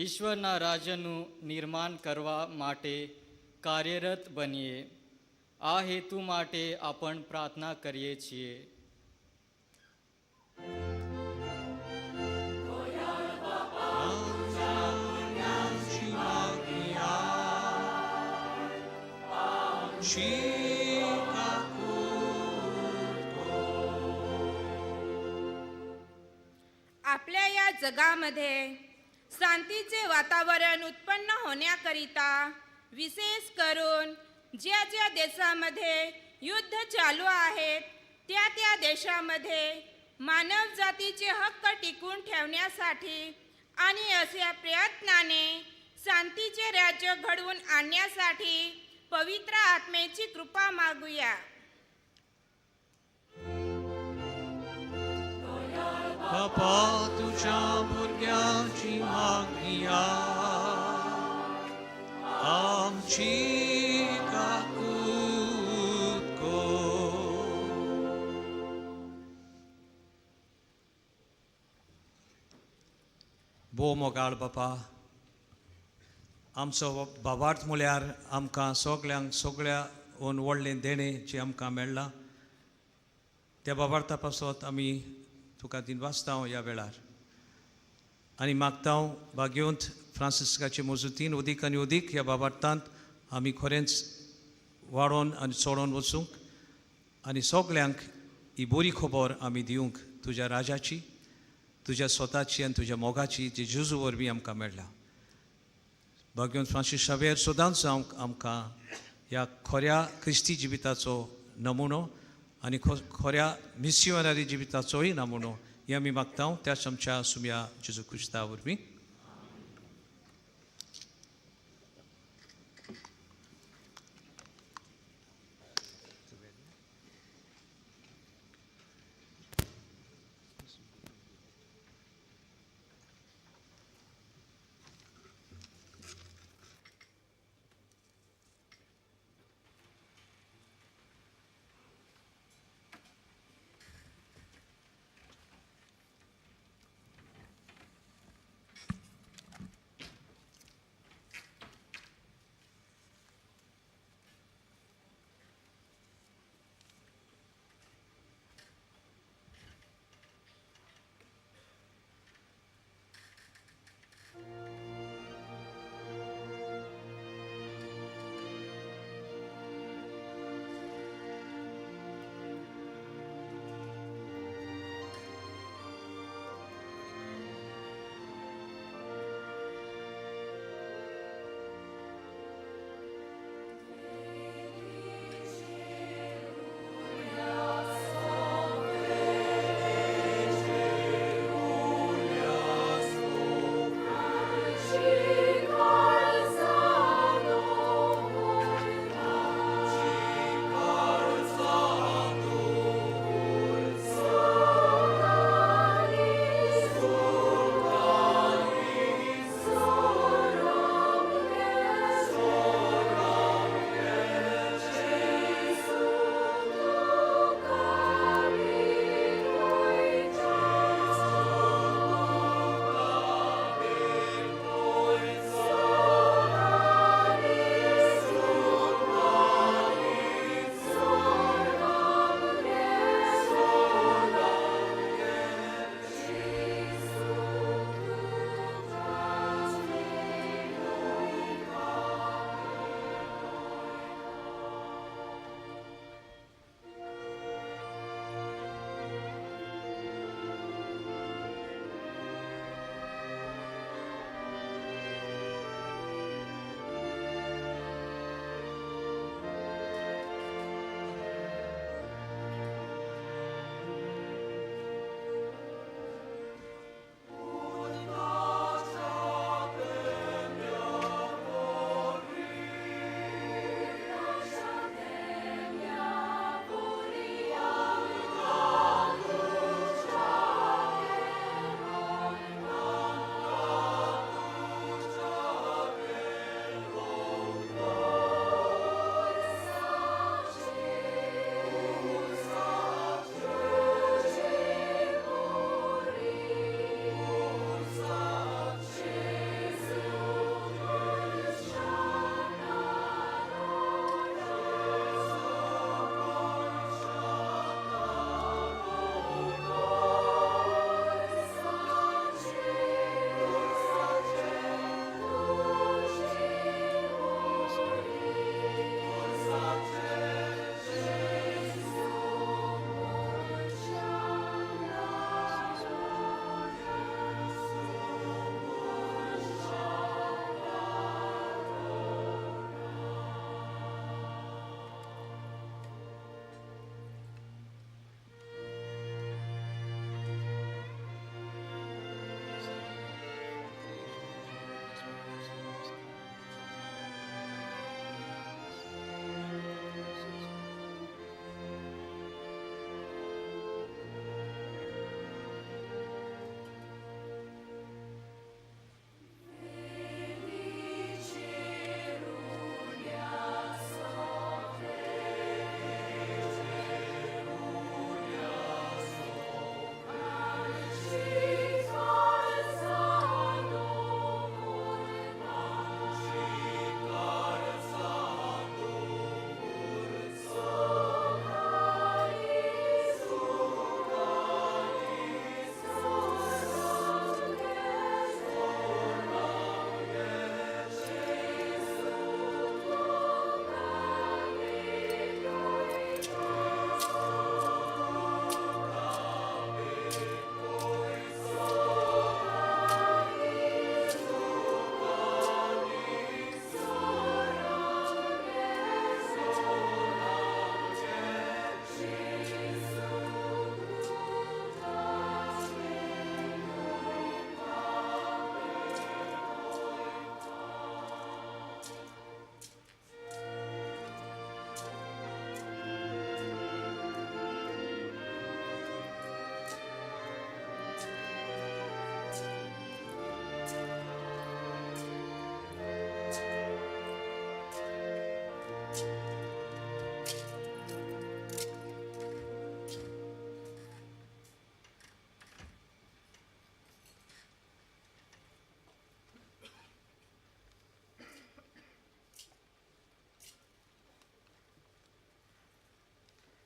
ઈશ્વરના રાજ્યનું નિર્માણ કરવા માટે કાર્યરત બનીએ. આ હેતુ માટે આપણ પ્રાર્થના કરીએ છીએ. आपल्या या जगामध्ये शांतीचे वातावरण उत्पन्न होण्याकरिता विशेष करून ज्या ज्या देशामध्ये युद्ध चालू आहेत त्या त्या देशामध्ये मानवजातीचे हक्क टिकवून ठेवण्यासाठी आणि अशा प्रयत्नाने शांतीचे राज्य घडवून आणण्यासाठी पवित्र आत्मेची कृपा मागूया. बापा तुझ्या भुरग्याची मागणी आमची काकूत कर. भोव मोगाळ बापा, आमचो बाबार्थ म्हळ्यार आमकां सगल्यांक सगळ्या व्हडलें देणें जें आमकां मेळ्ळां त्या बाबार्था पासत आमी तुका दिनवासता ह्या वेळार आनी मागता भाग्यवंत फ्रांसिस्काचे मजुतीन उदीक आनी उदीक ह्या बाबार्थांत आमी खरेंच वाडोवन आनी चडोवन वचूंक आनी सगल्यांक ही बरी खबर आमी दिवंक तुज्या राजाची, तुज्या स्वताची आनी तुज्या मोगाची जी जेजू वरवीं आमकां मेळ्ळा. भाग्यवंत फ्रांसीस शावेर सदांच जावंक आमकां ह्या खऱ्या क्रिस्ती जिविताचो नमुनो आनी खऱ्या मिसियोनारी जिविताचोय नमुनो हे आमी मागता त्याच आमच्या सुम्या जेजू क्रिस्ता वरवीं.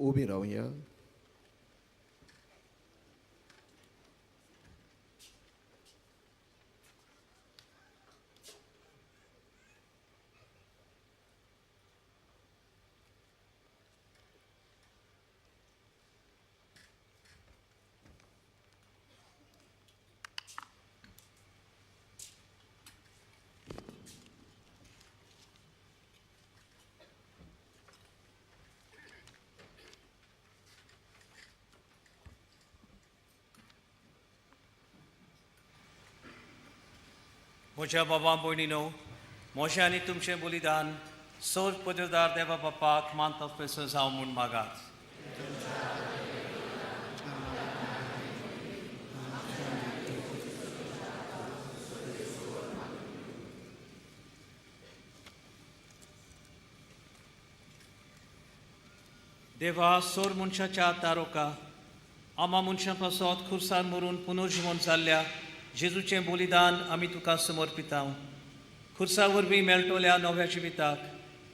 उबी रावया. म्हज्या बाबा भयणीनो, म्हजें आनी तुमचें बलिदान सोर पदरदार देवा बापाक मानता पेसो जावं म्हूण मागात. देवा, सोर मनशाच्या तारोका आमा मनशां पासत खुर्सान मरून पुनर्जिवन जाल्ल्या जेजूचें बलिदान आमी तुका समर्पिता. खुर्सा वरवीं मेळटल्या नव्या जिविताक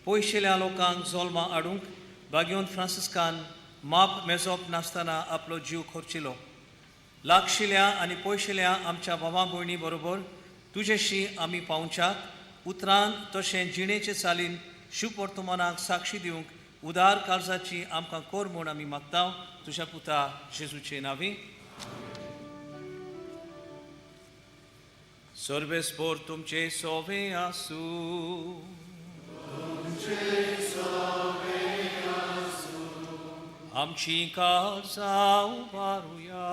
पयशिल्या लोकांक जल्मा हाडूंक भाग्यवंत फ्रांसिस्कान माप मेजप नासतना आपलो जीव खर्चिलो. लागशिल्या आनी पयशिल्या आमच्या भावा भयणी बरोबर तुजेशी आमी पावच्याक उतरान तशें जिणेचे चालीन शुभवर्तमानाक साक्षी दिवंक उदार काळजाची आमकां कोर म्हूण आमी मागता तुज्या पुता जेजूचे नांवी. सर्वेस्पोर तुमचे सोवे आसू. आमची काळजां उबारुया.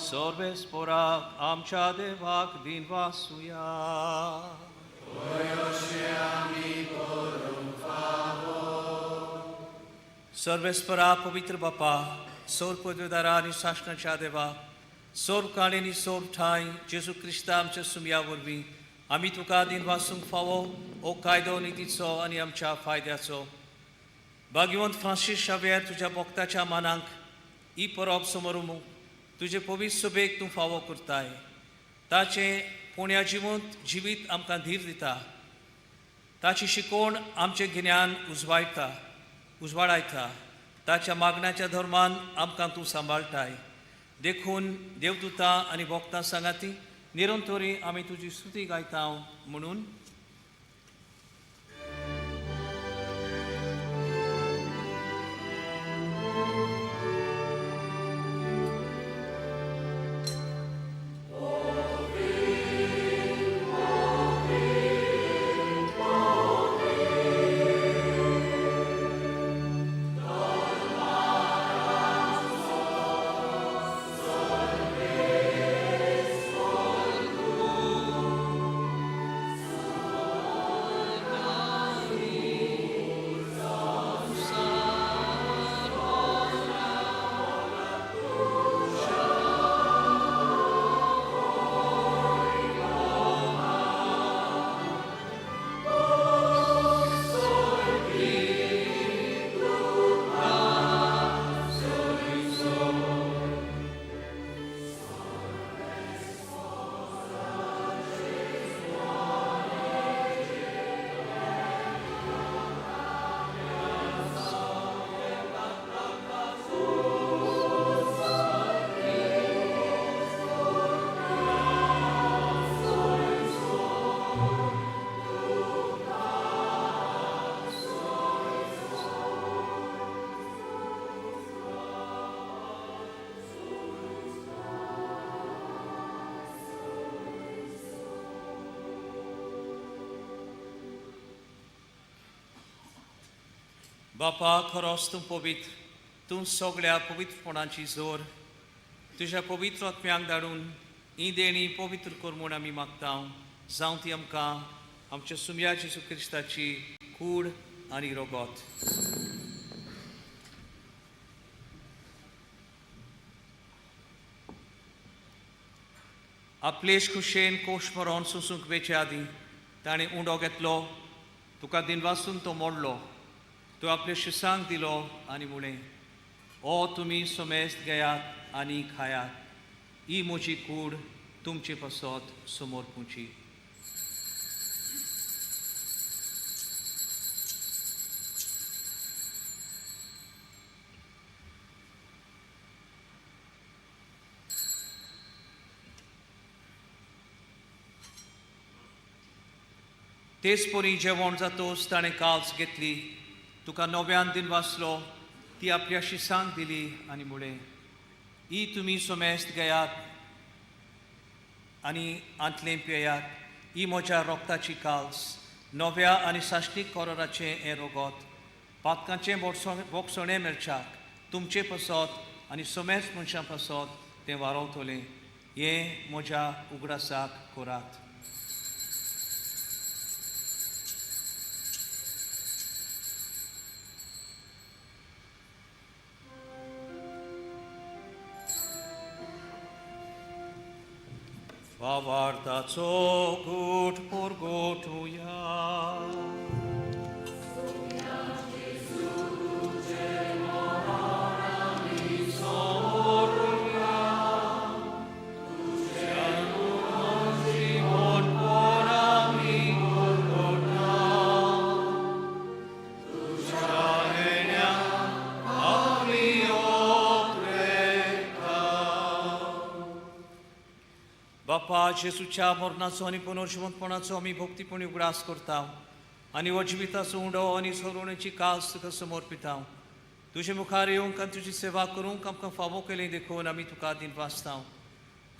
सर्वेस्पोराक आमच्या देवाक दिनवासुया. सर्वेस्परा पवित्र बापा, सोर पदवीदारा आनी सासणाच्या देवा, सोर काळी आनी सोर ठांय जेजू क्रिस्ता आमच्या सुमया वरवीं आमी तुका दिनवासूंक फावो हो कायदो नितीचो आनी आमच्या फायद्याचो. भाग्यवंत फ्रांसीस शाव्यर तुज्या भक्ताच्या मानांक ही परब समरूंक तुजे पवित्र सभेक तूं फावो करताय. ताचें पुण्या जिवंत जिवीत आमकां धीर दिता. ताची शिकवण आमचें गिन्यान उजवाडायता. ताच्या मागण्याच्या धर्मान आमकां तूं सांबाळटाय. देखून देवदूतां आनी भक्तां सांगाती निरंतरी आमी तुजी स्तुती गायता म्हणून. बापा, खरोच तूं पवित्र, तूं सगळ्या पवित्रपणाची जोर. तुज्या पवित्र आत्म्यांक धाडून ही देणी पवित्र कर म्हूण आमी मागता. जावं ती आमकां आमच्या सुमया जेजू क्रिस्ताची कूड आनी रगत. आपलेश खुशेन कोश मरोन सोसूंक वेचे आदीं ताणें उंडो घेतलो, तुका दिनवासून तो मोडलो, तो आपल्या शिसांक दिलो आनी म्हळें, ओ तुमी समेस्त घेयात आनी खायात, ही म्हजी कूड तुमचे पासत समर्पूची. तेच परी जेवण जातोच ताणें काल्स घेतली, तुका नव्यान दिन वाचलो, ती आपल्या शिसांक दिली आनी म्हळें, ही तुमी सोमेस्त घेयात आनी आंतलें पियात, ही म्हज्या रोगताची काल्स, नव्या आनी साश्टीक कोरोराचें हें रोगत, पातकांचें बोगसणें मेळच्याक तुमचे पासत आनी सोमेस्त मनशां पासत तें वारोवतलें, हें म्हज्या उगडासाक करात. भावार्थाचो गूट परगटुया. बापा, जेजूच्या मरणाचो आनी पुनर्जिवंतपणाचो आमी भक्तीपणी उगडास करता आनी हो जिविताचो उंडो आनी सोरोवणेची कास तुका समर्पिता. तुजे मुखार येवंक आनी तुजी सेवा करूंक आमकां फावो केली देखून आमी तुका दिनवासता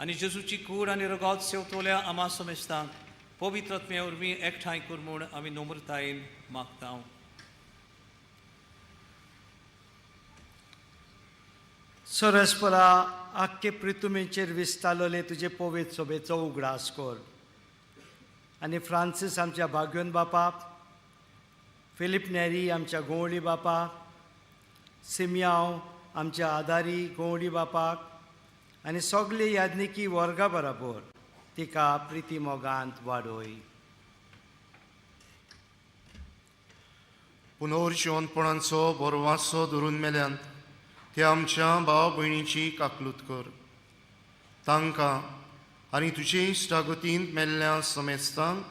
आनी जेजूची कूड आनी रगत सेवतोल्या आमा समेस्तांक पवित्र आत्म्या वरवीं एकठांय कर म्हूण आमी नम्रतायेन मागता. सरस्परा आख्खे प्रितुमेचेर विस्तारलेले तुजे पवित्र सोबेचो उगडास कर आनी फ्रांसीस आमच्या भाग्योन बापाक, फिलीप नेरी आमच्या गोवळी बापाक, सिमयांव आमच्या आदारी गोवळी बापाक आनी सगळे याज्ञिकी वर्गा बराबर तिका प्रिती मोगांत वाडोय. पुनर्जिवंतपणाचो बरो धरून मेल्यान ते आमच्या भाव भयणीची काकलूत कर, तांकां आनी तुजे इश्टागतींत मेल्ल्या समेस्तांक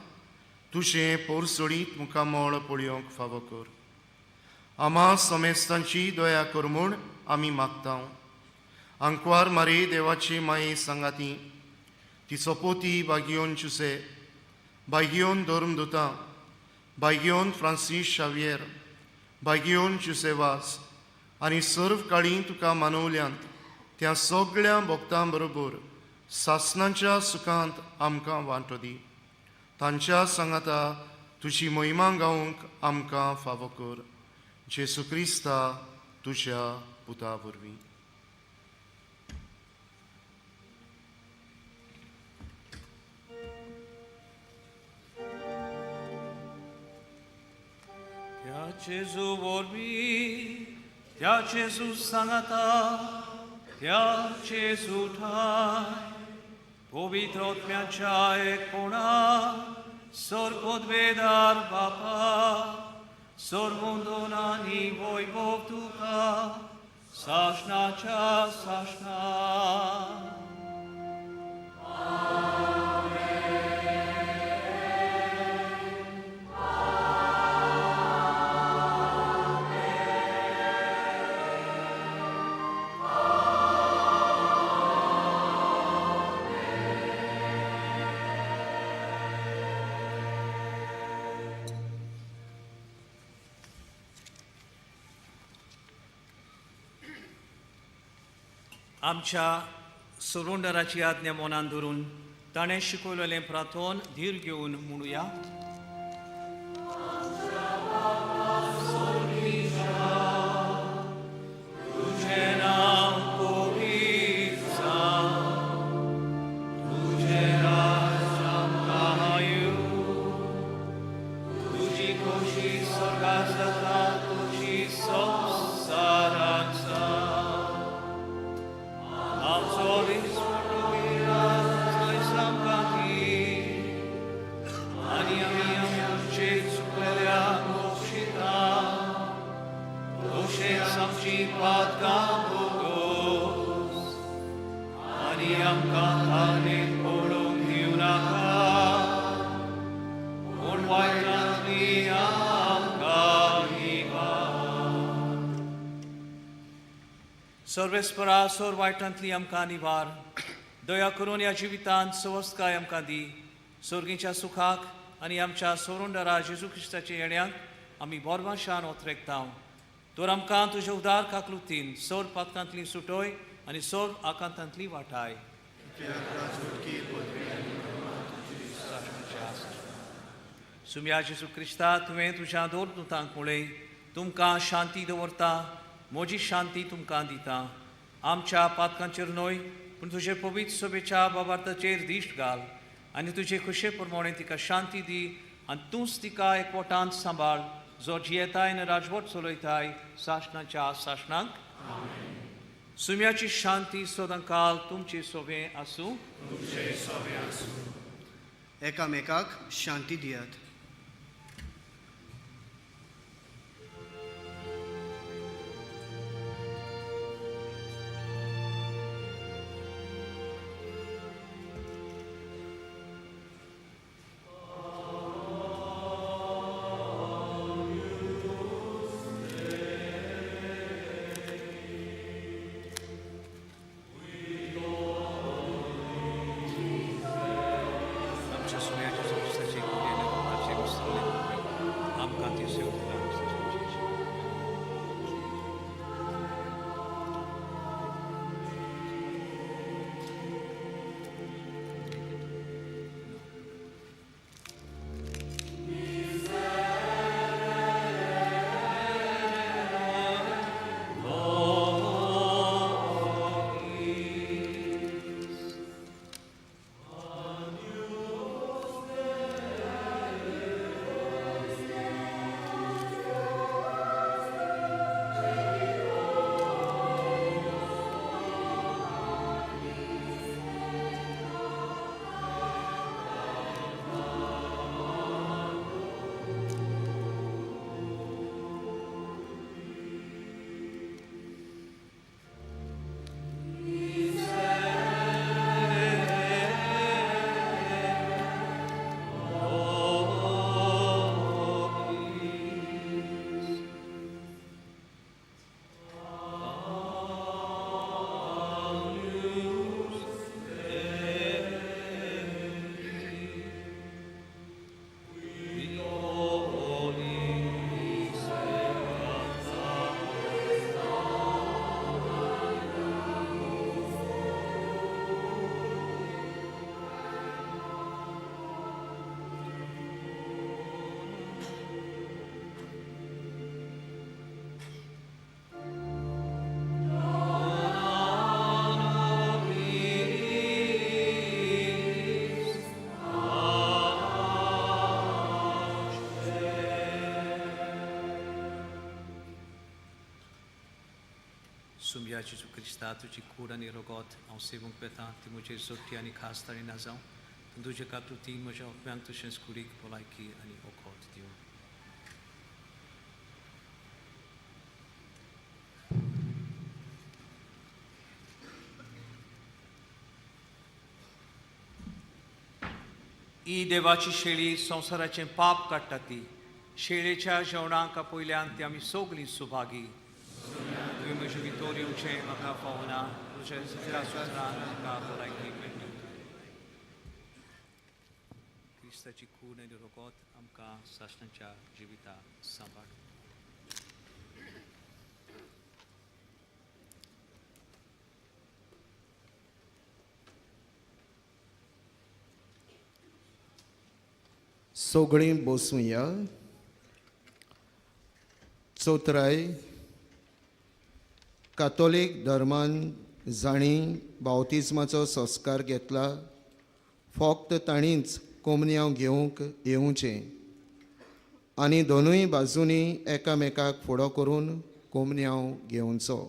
तुजें पोरसोडीत मुखामळ पळोवंक फावो कर. आमा समेस्तांची दया कर म्हूण आमी मागता. आंकवार मारी देवाची माये सांगाती तिचो पोती बागियोन चुसे, बागियोन धर्मदुता, बागियोन फ्रांसीस शावियर, बागियोन चुसेवास आनी सर्व काळी तुका मानवल्यांत त्या सगळ्या भक्तां बरोबर सासनाच्या सुखांत आमकां वांटो दी. तांच्या सांगाता तुजी महिमा गावंक आमकां फावो कर. जेसू क्रिस्ता तुज्या पुता वरवीं. त्या जेजू वरवीं, त्या जेजू सांगाता, त्या जेजू ठाय पवित्र आत्म्याच्या एकपणा सर्वोद्वेदार बापा, सर्वंदन आनी वैभव तुका सासणाच्या सासणा. आमच्या सरोंडराची आज्ञा मनान धरून ताणें शिकवलेलें प्रार्थन धीर घेवन म्हणुया. तुजें नांव पवित्र जावं, तुजें राज आमकां येवं, तुजी खोशी स्वर्गांत जाता तशी संवसारांत जावं. आमचो दिसपट्टो आयज आमकां दी आनी आमी आमचे चुकलेल्या मोक्षिता तशेंच आमची पातकां भोगोस आनी आमकां तानेत पडूंक दिवं नाका, पूण वायटांतली आमकां निवार. सर्वेस्परा सोर वायटांतली आमकां निवार, दया करून ह्या जिवितांत सवस्तकाय आमकां दी, सर्गीच्या सुखाक आनी आमच्या सोरुंडरा जेजू क्रिस्ताच्या येण्याक आमी बोरवाशान ओतरेकता. तर आमकां तुज्या उदार काकलुतीन सोर पातकांतली सुटोय आनी सोर आकांतांतली वाटाय. सुम्या जेजू क्रिस्ता, तुवें तुज्या दोर दुतांक म्हळें, तुमकां शांती दवरता, म्हजी शांती तुमकां दिता. आमच्या पातकांचेर न्हय पूण तुजे पवित्र सभेच्या बाबार्थाचेर दिश्ट घाल आनी तुजे खुशे प्रमाणे तिका शांती दी आनी तूंच तिका एकवटान सांबाळ, जो जियेताय आनी राजवट चलयताय सासणाच्या सासणाक. सुम्याची शांती सदांकाल तुमचे सोबें आसूं. एकामेकाक शांती दियात. आमच्या सुम्याच्या क्रिस्ताचे आमकां ती सेवता. सुम्या जेजू क्रिस्ता, तुजी कूड आनी रोगोत हांव सेवूंक वेता, ती म्हजेर जोडटी आनी खास ताणी ना जावं, पूण तुजे काकृतीन म्हज्या आत्म्यांक तशेंच कुडीक भलायकी आनी वखद दिवं. ही देवाची शेळी संवसाराचें पाप काडटा ती शेळेच्या जेवणाक आपयल्यान ती आमी सगळीं सुभागी. तुवें म्हजे भितर येवचें म्हाका फावना, तुज्या सुत्रान म्हाका भलायकी मेळटा. क्रिस्ताची खून आनी रोगोत आमकां सासणाच्या जिविताक सांबाळ. सगळीं बसुया. चौथराय कातोलीक धर्मान जांणी बावतिज्माचो संस्कार घेतला फक्त तांणीच कोमन्यांव घेवंक येवचें आनी दोनूय बाजूंनी एकामेकाक फुडो करून कोमन्यांव घेवचो.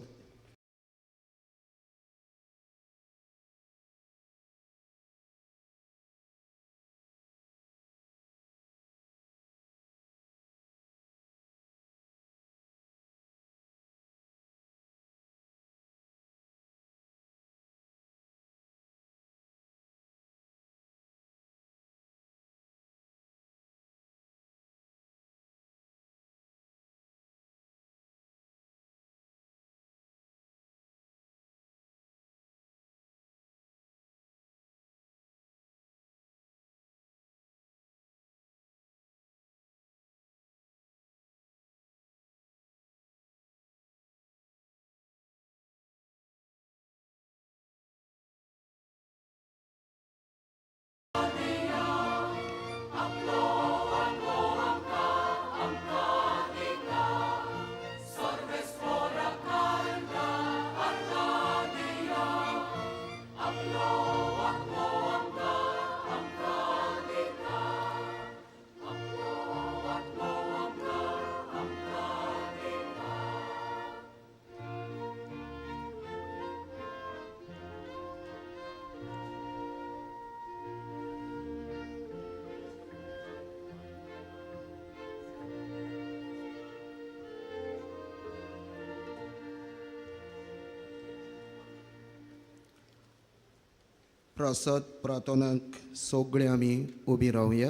प्रसाद प्रार्थनाक सगळे आमी उबी रावया.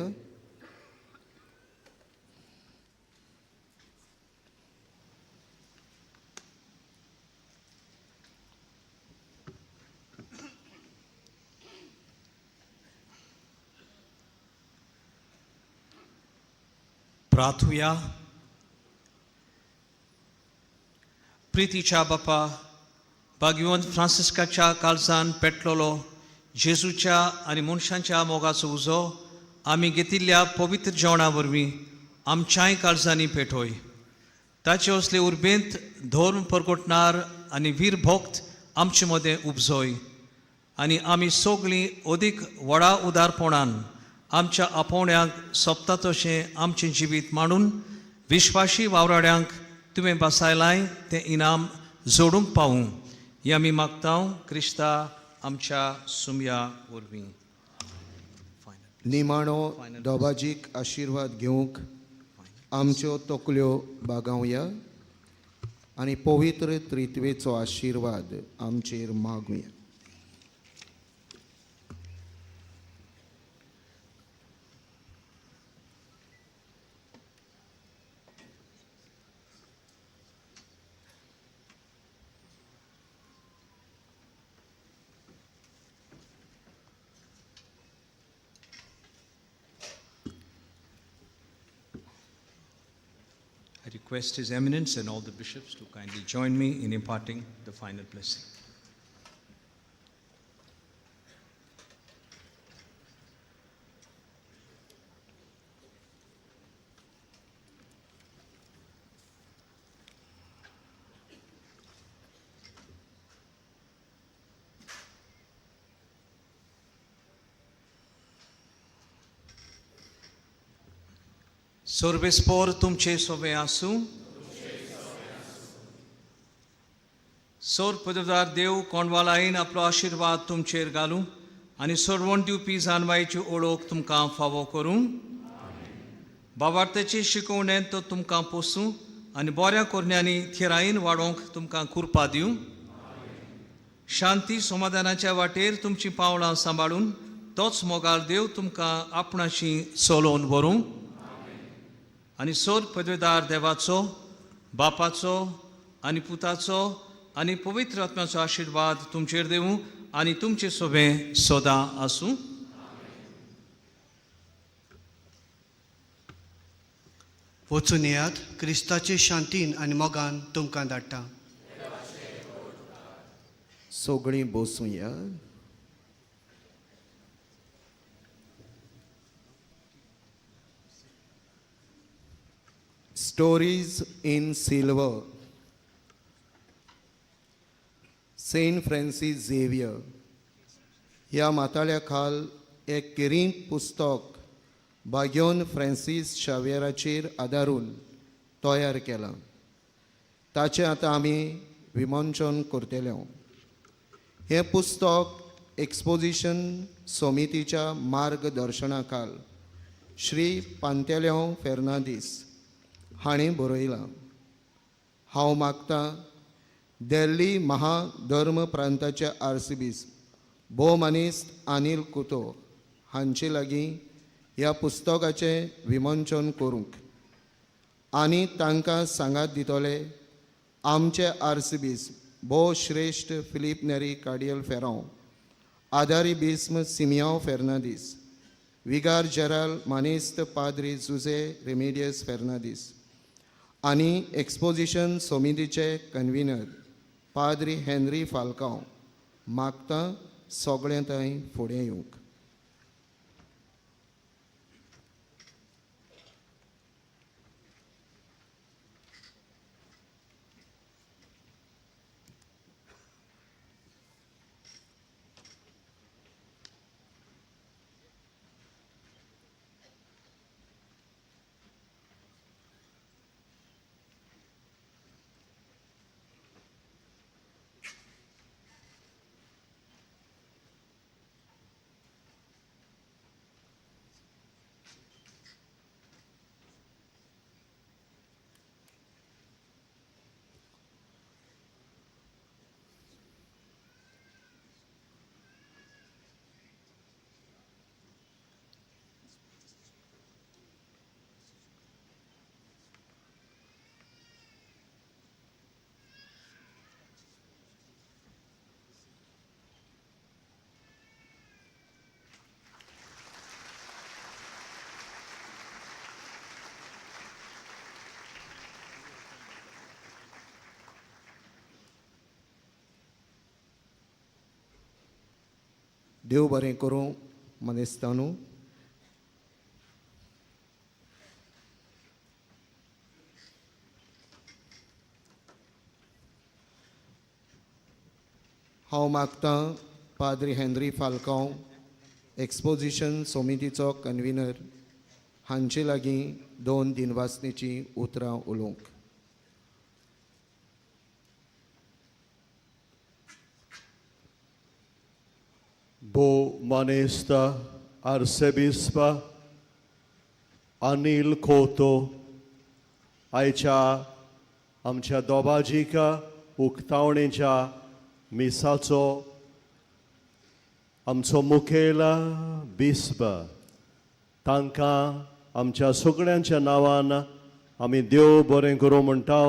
प्रार्थुया. प्रितीच्या बापा, भाग्यवंत फ्रांसिस्काच्या काळजान पेटलेलो जेजूच्या आनी मनशांच्या मोगाचो उजो आमी घेतिल्ल्या पवित्र जेवणा वरवीं आमच्याय काळजांनी पेटोय. ताचे असले उर्बेंत धर्म परगटणार आनी वीर भक्त आमचे मदें उपजोय आनी आमी सगळीं अदीक व्हडा उदारपणान आमच्या आपोवण्यांक सोंपता तशें आमचें जिवीत मांडून विश्वाशी वावराड्यांक तुवें बसायलाय तें इनाम जोडूंक पावूं हें आमी मागता क्रिस्ता आमच्या सुमया वरवीं. निमाणो दबाजीक आशिर्वाद घेवंक आमच्यो तकल्यो बागावया आनी पवित्र त्रित्वेचो आशिर्वाद आमचेर मागुया. I request His Eminence and all the bishops to kindly join me in imparting the final blessing. सर्वेस्पोर तुमचे सोबे आसूं. सोर पदवदार देव कोंडवालायन आपलो आशिर्वाद तुमचेर घालूं आनी सरवण दिवपी जानवायची ओळख तुमकां फावो करूं. बाबार्थाची शिकवणेन तो तुमकां पोसूं आनी बऱ्या कोरण्यांनी थिरायेन वाडोवंक तुमकां कृपा दिवं. शांती समाधानाच्या वाटेर तुमचीं पावलां सांबाळून तोच मोगाळ देव तुमकां आपणाशी चलोवन व्हरूं. आनी सोर पदवेदार देवाचो, बापाचो आनी पुताचो आनी पवित्र आत्म्याचो आशिर्वाद तुमचेर दिवं आनी तुमचे सोबें सदां आसूं. वचून येयात, क्रिस्ताचे शांतीन आनी मोगान तुमकां धाडटा. सगळीं बसूया. Stories in Silver, Saint Francis Xavier ह्या माताळ्या खाल एक किरींत पुस्तक भाग्योन फ्रांसीस शाव्यराचेर आदारून तयार केलां. ताचें आतां आमी विमोचन करतले. हें पुस्तक एक्सपोजिशन समितीच्या मार्गदर्शना खाल श्री पांतेल्यांव फेर्नांदीस हांणी बरयलां. हांव मागतां दिल्ली महाधर्म प्रांताचे आर्सिबीस भोवमानेस्त अनिल कुतो हांचे लागीं ह्या पुस्तकाचें विमोचन करूंक आनी तांकां सांगात दितले आमचे आर्सिबीस भोव श्रेश्ठ फिलीप नेरी कार्डियल फेरांव, आदारी बिस्म सिमियांव फेर्नांदीस, विगार जेराल मानेस्त पाद्री जुझे रेमेडियस फेर्नांदीस आनी एक्सपोजिशन समितीचे कन्विनर पाद्री हेनरी फाल्कांव मागता सगळें थंय फुडें येवंक. देव बरें करूं मनेस्तानू. हांव मागतां पाद्री हेनरी फाल्कांव, एक्सपोजिशन समितीचो कन्विनर, हांचे लागीं दोन दिनवासनेचीं उतरां उलोवंक. भोव मानेस्त आर्सेबिस्प अनील कोतो, आयच्या आमच्या दोबाजीक उक्तावणेच्या मिसाचो आमचो मुखेल बिस्प, तांकां आमच्या सगळ्यांच्या नांवान आमी देव बरें करूं म्हणटा.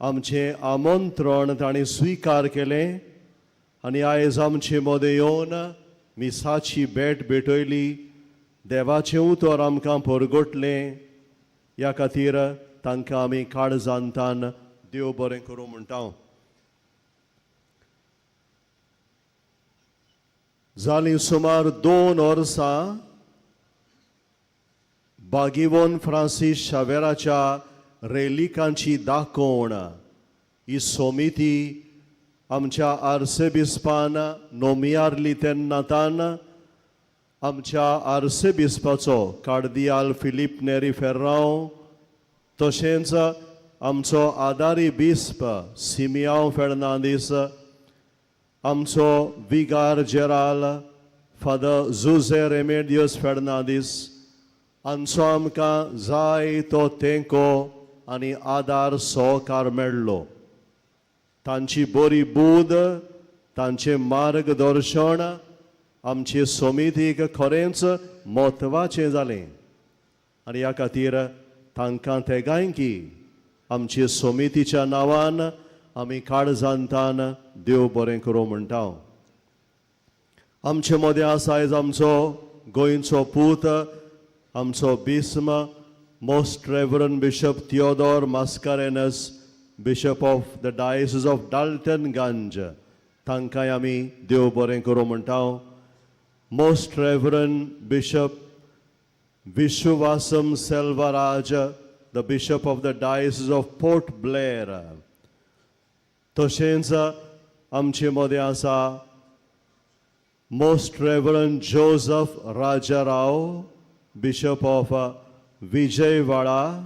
आमचें आमंत्रण तांणी स्विकार केलें आनी आयज आमचे मदें येवन मिसाची भेट भेटयली, देवाचें उतर आमकां परगटलें. ह्या खातीर तांकां आमी काळजांतान देव बरें करूं म्हणटा. जालीं सुमार 2 वर्सां बागिवोन फ्रांसीस शावेराच्या रेलिकांची दाखोवण ही समिती आमच्या आर्सेबिस्पान नोमियारली तेन्ना तान आमच्या आर्सेबिस्पाचो कार्दियाल फिलीप नेरी फेर्रांव, तशेंच आमचो आदारी बिस्प सिमियांव फेर्नांदीस, आमचो विगार जेराल फादर जुझे रेमेडियस फेर्नांदीस हांचो आमकां जाय तो तेंको आनी आदार सहकार मेळ्ळो. तांची बरी बूद, तांचें मार्गदर्शन आमचे समितीक खरेंच म्हत्वाचें जालें आनी ह्या खातीर तांकां तेगांयकी आमचे समितीच्या नांवान आमी काळजांतान देव बरें करूं म्हणटा. आमचे मदें आसा आयज आमचो गोंयचो पूत, आमचो बिस्म most reverend bishop Theodore Mascarenhas, bishop of the diocese of Daltonganj, तांकांय आमी देव बरें करूं म्हणटा. Most reverend bishop Vishwasam Selvaraj, the bishop of the diocese of Port Blair, तशेंच आमचे मदें आसा most reverend Joseph Rajarao, bishop of Vijayawada.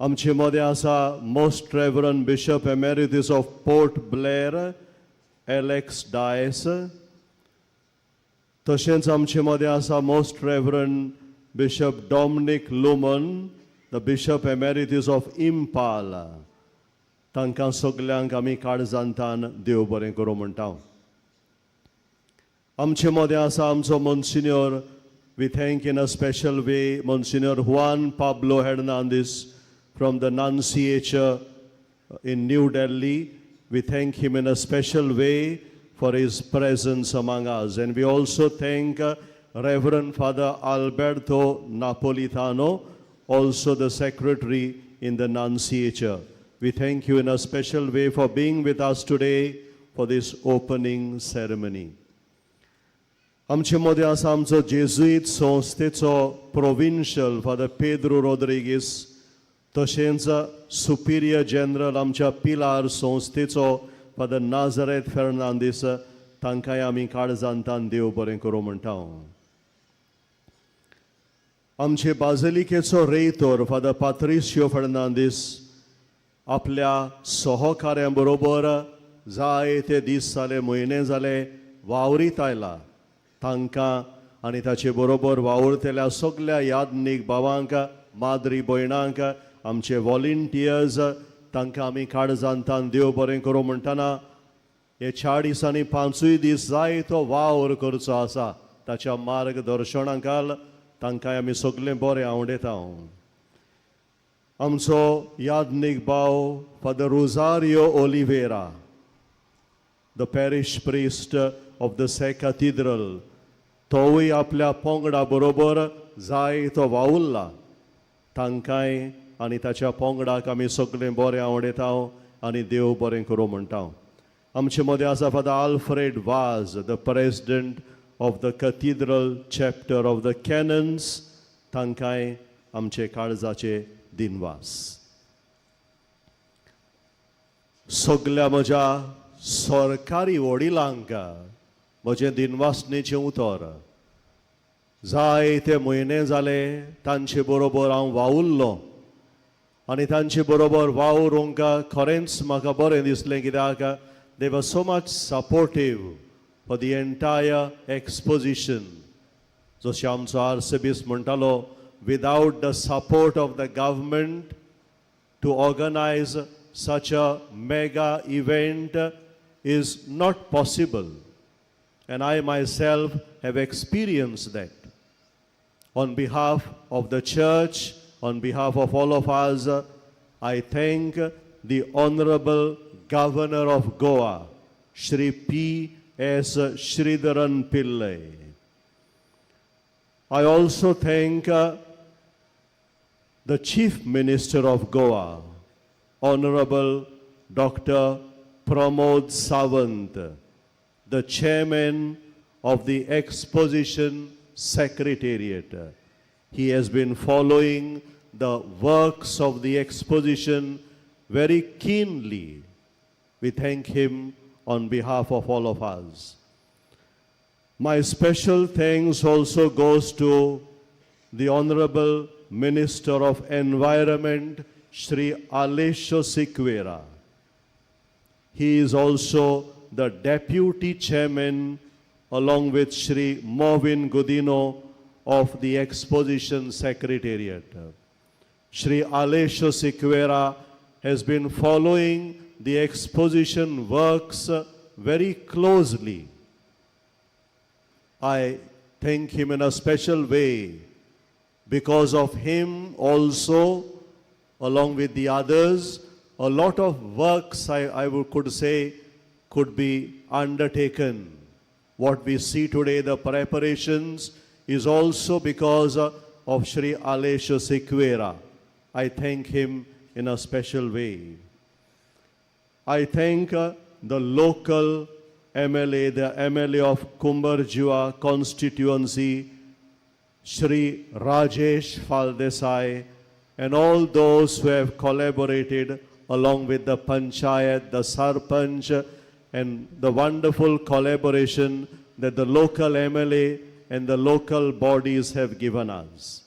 आमचे मदें आसा most reverend bishop emeritus of Port Blair Alex Dias, तशेंच आमचे मदें आसा most reverend bishop Dominic Luman, the bishop emeritus of Imphal. तांकां सगल्यांक आमी काळजांतान देव बरें करूं म्हणटा. आमचे मदें आसा आमचो monsignor, we thank in a special way monsignor Juan Pablo Hernandez from the Nunciature in New Delhi. We thank him in a special way for his presence among us. And we also thank Reverend Father Alberto Napolitano, also the secretary in the Nunciature. We thank you in a special way for being with us today for this opening ceremony. आमचे मदें आसा आमचो जेजुईत संस्थेचो provincial father Pedro रोद्रिगीस, तशेंच Superior general आमच्या पिलार संस्थेचो father Nazareth Fernandes, तांकांय आमी काळजांतान देव बरें करूं म्हणटा. आमचे बाजलिकेचो रेयतोर फादर पात्रिसियो फेर्नांदीस आपल्या सहकार्या बरोबर जायते दीस जाले, म्हयने जाले वावरीत आयला. तांकां आनी ताचे बरोबर वावुरतल्या सगल्या यादनीक भावांक, माद्री भयणांक, आमचे वॉलंटियर्स, तांकां आमी काळजांतान देव बरें करूं म्हणटना हे 4 दिसांनी 5 दीस जाय तो वावर करचो आसा ताच्या मार्गदर्शनाखाल तांकां आमी सगळें बरें आवडयता. आमचो यादनीक भाव father Rosario Oliveira, the parish priest of the Se cathedral, तोवूय आपल्या पोंगडा बरोबर जाय तो वावुरला. तांकांय आनी ताच्या पोंगडाक आमी सगळें बरें आवडयता आनी देव बरें करूं म्हणटा. आमचे मदें आसा Father Alfred Vaz, the president of the cathedral chapter of the canons, तांकांय आमचे काळजाचे दिनवास. सगल्या म्हज्या सरकारी वडिलांक म्हजें दिनवासणेचें उतर. जायते म्हयने जाले तांचे बरोबर हांव वावुरलो आनी तांचे बरोबर वावरूंक खरेंच म्हाका बरें दिसलें, कित्याक they were so much supportive for the entire exposition. जशें आमचो आर्सेबीस म्हणटालो, without the support of the government to organize such a mega event is not possible. And I myself have experienced that. On behalf of the church, on behalf of all of us, I thank the Honorable Governor of Goa, Shri P. S. Sridharan Pillai. I also thank the Chief Minister of Goa, Honorable Dr. Pramod Sawant, the Chairman of the Exposition Secretariat. He has been following the works of the exposition very keenly. We thank him on behalf of all of us. My special thanks also goes to the Honorable Minister of Environment, Shri Aleixo Sequeira. He is also the Deputy Chairman, along with Shri Movin Godino of the Exposition Secretariat. Shri Aleixo Sequeira has been following the exposition works very closely. I thank him in a special way. Because of him also, along with the others, a lot of works, I could say, could be undertaken. What we see today, the preparations, is also because of Shri Aleixo Sequeira. I thank him in a special way. I thank the local MLA, the MLA of Cumbarjua constituency, Shri Rajesh Faldesai, and all those who have collaborated along with the Panchayat, the Sarpanch, and the wonderful collaboration that the local MLA and the local bodies have given us.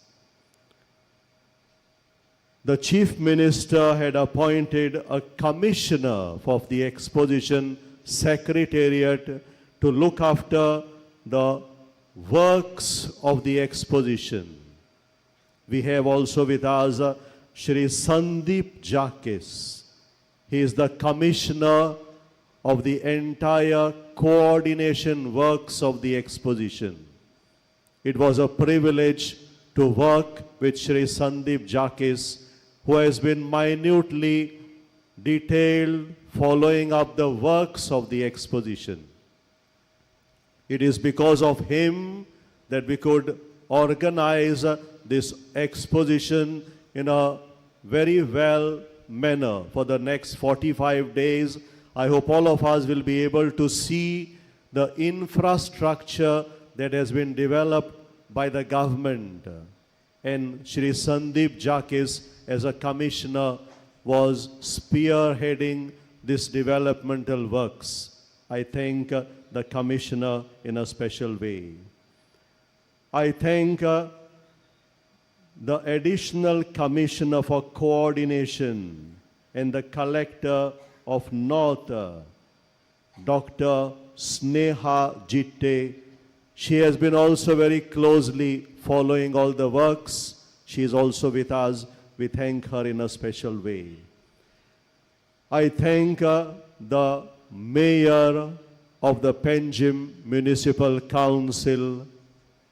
The Chief Minister had appointed a commissioner of the Exposition Secretariat to look after the works of the exposition. We have also with us Shri Sandeep Jakis. He is the commissioner of the entire coordination works of the exposition. It was a privilege to work with Shri Sandeep Jakis, who has been minutely detailed following up the works of the exposition. It is because of him that we could organize this exposition in a very well manner for the next 45 days. I hope all of us will be able to see the infrastructure that has been developed by the government. And Shri Sandeep Jakis, as a commissioner, was spearheading this developmental works. I thank the commissioner in a special way. I thank the additional commissioner for coordination and the collector of North, Dr. Sneha Jitte. She has been also very closely following all the works. She is also with us. We thank her in a special way. I thank the mayor of the Panjim Municipal Council,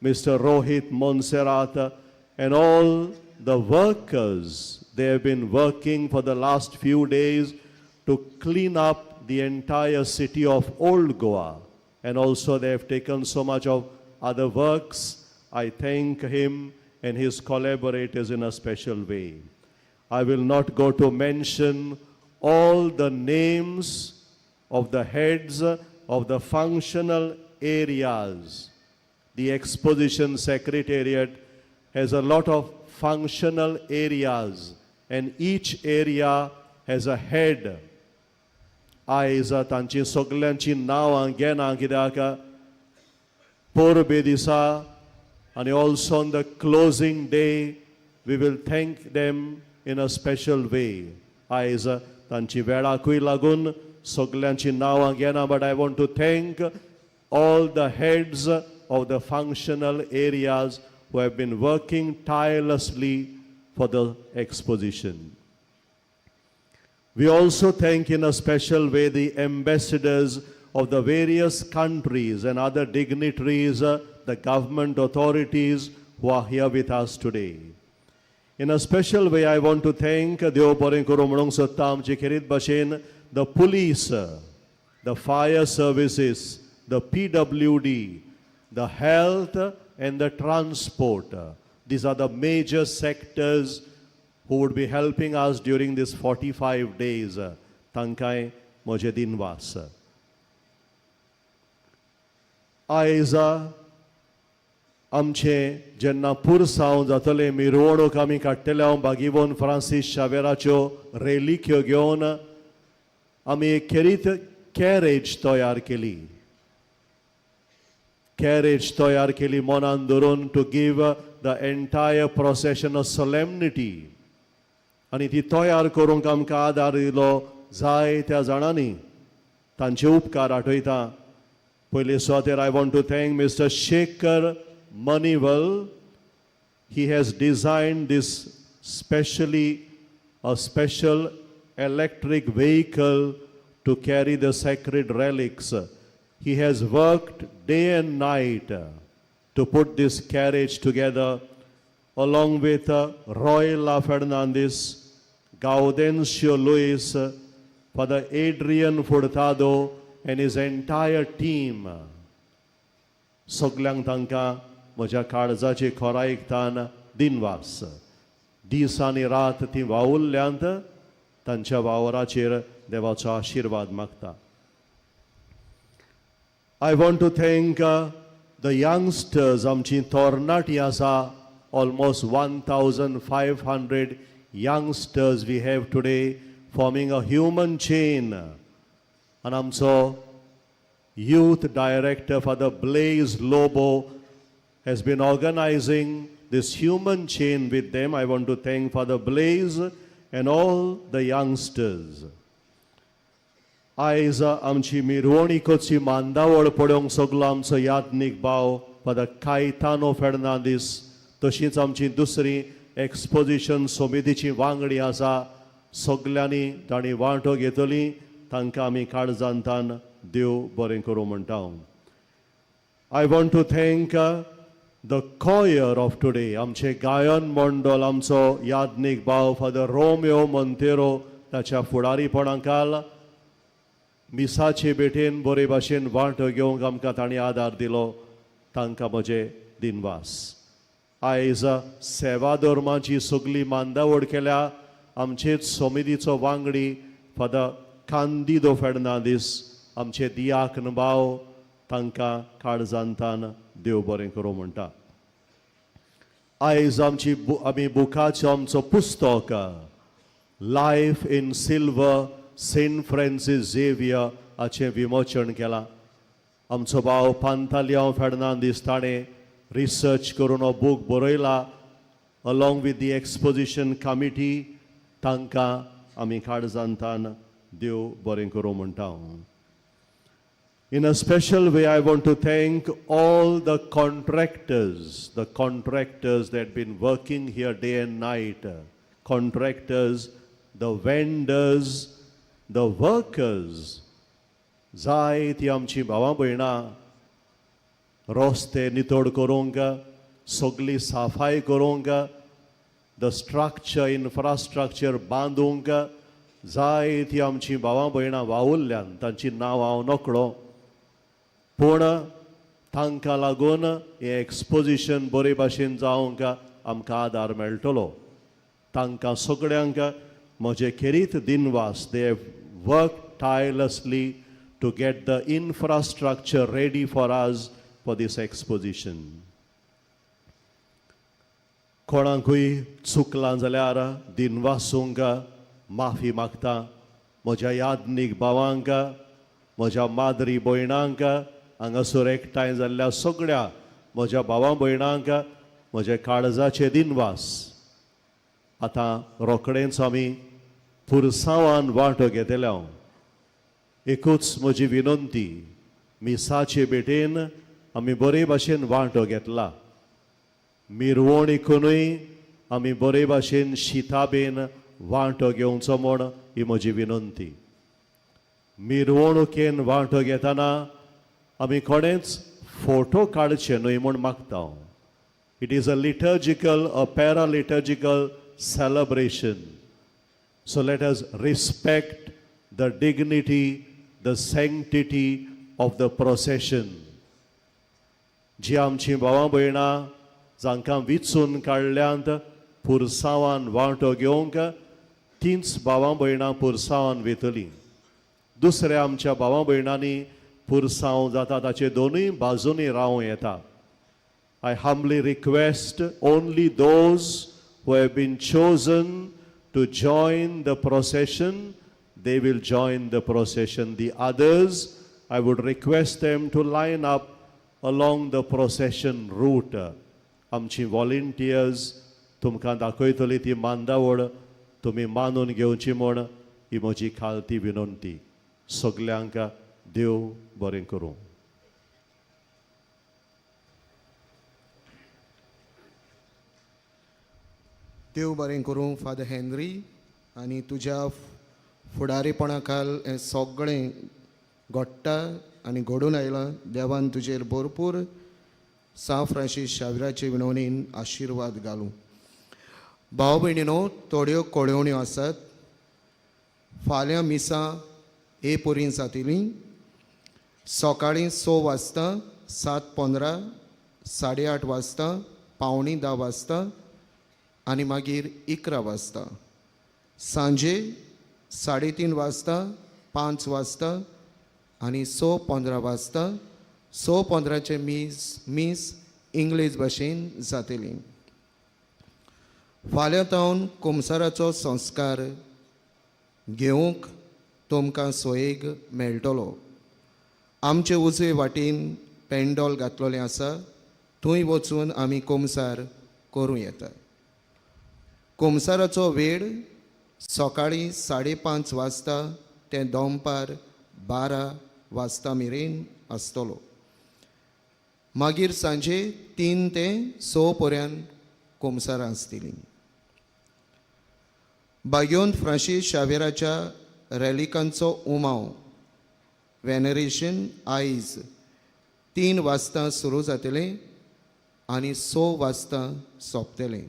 Mr. Rohit Monserrat, and all the workers. They have been working for the last few days to clean up the entire city of Old Goa. And also they have taken so much of other works. I thank him and his collaborators in a special way. I will not go to mention all the names of the heads of the functional areas. The Exposition Secretariat has a lot of functional areas, and each area has a head. आयज तांची सगल्यांची नांवां घेना, कित्याक परबे दिसा आनी also on the closing day we will thank them in a special way. आयज तांची वेळाकूय लागून सगल्यांची नांवां घेना, but I want to thank all the heads of the functional areas who have been working tirelessly for the exposition. We also thank in a special way the ambassadors of the various countries and other dignitaries, the government authorities who are here with us today. In a special way, I want to thank, देव बरें करूं म्हणूंक सोदता, आमचे खेरीत भाशेन the police, the fire services, the PWD, the health and the transport. These are the major sectors who would be helping us during these 45 days. तांकांय म्हजे दिनवास. आयज आमचें जेन्ना पुरसांव जातलें, मिरवणूक आमी काडटले. हांव बागीवन फ्रांसीस शावेराच्यो रेलिक्यो घेवन आमी एक खेरीत कॅरेज तयार केली. कॅरेज तयार केली मनान धरून to give the entire procession a solemnity. आनी ती तयार करूंक आमकां आदार दिलो जायत्या जाणांनी, तांचे उपकार आठयता. पयले सुवातेर I want to thank Mister Shekhar Manival. He has designed this specially, a special electric vehicle to carry the sacred relics. He has worked day and night to put this carriage together, along with Royla Fernandez, Gaudencio Luis, Father Adrian Furtado, and his entire team. सगल्यांक तांकां म्हज्या काळजाचे खोरायकतान दिनवास. दीस आनी रात ती वावुरल्यांत, तांच्या वावराचेर देवाचो आशिर्वाद मागता. I want to thank the youngsters, आमची तरणाटी आसा. Almost 1,500 youngsters we have today forming a human chain. आनी आमचो youth director, Father Blaze Lobo, has been organizing this human chain with them. I want to thank Father Blaze and all the youngsters. आयज आमची मिरवणिकोची मांदावळ पळोवंक सगलो आमचो याज्ञीक भाव father Caetano Fernandes, तशींच आमची दुसरी एक्सपोजिशन समितीची वांगडी आसा, सगल्यांनी तांणी वांटो घेतली, तांकां आमी काळजांतान देव बरें करूं म्हणटा. I want to thank the choir of today, आमचें गायन मंडळ, आमचो याज्ञीक भाव फादर रोमियो मोंतेरो ताच्या फुडारीपणाखाल मिसाचे भेटेन बरे भाशेन वांटो घेवंक आमकां तांणी आदार दिलो, तांकां म्हजे दिनवास. आयज सेवा धर्माची सगली मांदावड केल्या आमचेच समितीचो वांगडी फादर कांदिदो फेर्नांदीस, आमचे दियाकन भाव, तांकां काळजांतान देव बरें करूं म्हणटा. आयज आमची आमी बुकाचो आमचो पुस्तक Life in Silver, Saint Francis Xavier हाचें विमोचन केलां. आमचो भाव पांतालियांव फेर्नांदीस ताणें रिसर्च करून हो बूक बरयला along with the exposition committee. तांकां आमी काळजांतान देव बरें करूं म्हणटा. In a special way, I want to thank all the contractors that have been working here day and night, contractors, the vendors, the workers, जायती आमची भावां भयणां रस्ते नितळ करूंक, सगली साफाय करूंक, the structure, infrastructure बांदूंक जायती आमची भावां भयणां वावुरल्यान, तांची नांव हांव नकळो, पूण तांकां लागून हें एक्सपोजिशन बरे भाशेन जावंक आमकां आदार मेळटलो. तांकां सगळ्यांक म्हजे खेरीत दिनवास. They have worked tirelessly. to get the infrastructure ready for us for this exposition. कोणाकूय चुकलां जाल्यार दिनवासूंक माफी मागता. म्हज्या यादनीक भावांक, म्हज्या माद्री भयणांक, हांगासर एकठांय जाल्ल्या सगळ्या म्हज्या भावां भयणांक म्हज्या काळजाचे दिनवास. आतां रोखडेंच आमी पुरसांवान वांटो घेतले हांव. एकूच म्हजी विनंती, मिसाचे भेटेन आमी बरे भाशेन वांटो घेतला, मिरवणिकूनय आमी बरे भाशेन शिताबेन वांटो घेवचो म्हूण ही म्हजी विनंती. मिरवणुकेन वांटो घेतना आमी कोणेच फोटो काडचे न्हय म्हूण मागता हांव. It is a liturgical, a paraliturgical celebration. So let us respect the dignity, the sanctity of the procession. जी आमची भावां भयणां जांकां विचून काडल्यांत पुरसांवान वांटो घेवंक, तींच भावां भयणां पुरसांवान वेतलीं. दुसऱ्या आमच्या भावां भयणांनी पुरसांव जाता ताचे दोनूय बाजूंनी रावं येता. I humbly request only those who have been chosen to join the procession, they will join the procession. The others, I would request them to line up along the procession route. आमची volunteers तुमकां दाखयतली ती मांदावळ तुमी मानून घेवची म्हूण ही म्हजी खालती विनंती. सगल्यांक देव बरें करूं. देव बरें करूं फादर हेनरी, आनी तुज्या फुडारीपणा खाल हें सगळें घडटा आनी घडून आयलां. देवान तुजेर भरपूर सांत फ्रांसीस शाविराचे विनवणीन आशिर्वाद घालूं. भाव भयणीनो, थोड्यो कळोवण्यो आसात. फाल्यां मिसां ए पोरीं जातलीं. सकाळीं 6 वाजता, 7:15, 8:30 वाजता, 9:45 वाजता आनी मागीर 11 वाजता. सांजे 3:30 वाजता, 5 वाजता आनी 6:15 वाजता. 6:15 मीस इंग्लीश भाशेन जातली. फाल्यां तावन कुमसाराचो संस्कार घेवंक तुमकां सोयेग मेळटलो. आमचे उजवे वाटेन पेंडोल घातलेलें आसा, थंय वचून आमी कुमसार करूं येता. कुमसाराचो वेळ सकाळीं 5:30 वाजता ते दनपार 12 वाजता मेरेन आसतलो. मागीर सांजे 3 ते 6 पर्यंत कुमसारां आसतलीं. बागयोन फ्रांसीस शावेराच्या रॅलिकांचो उमाव वेनरेशन आयज 3 वाजता सुरू जातलें आनी 6 वाजता सोंपतलें.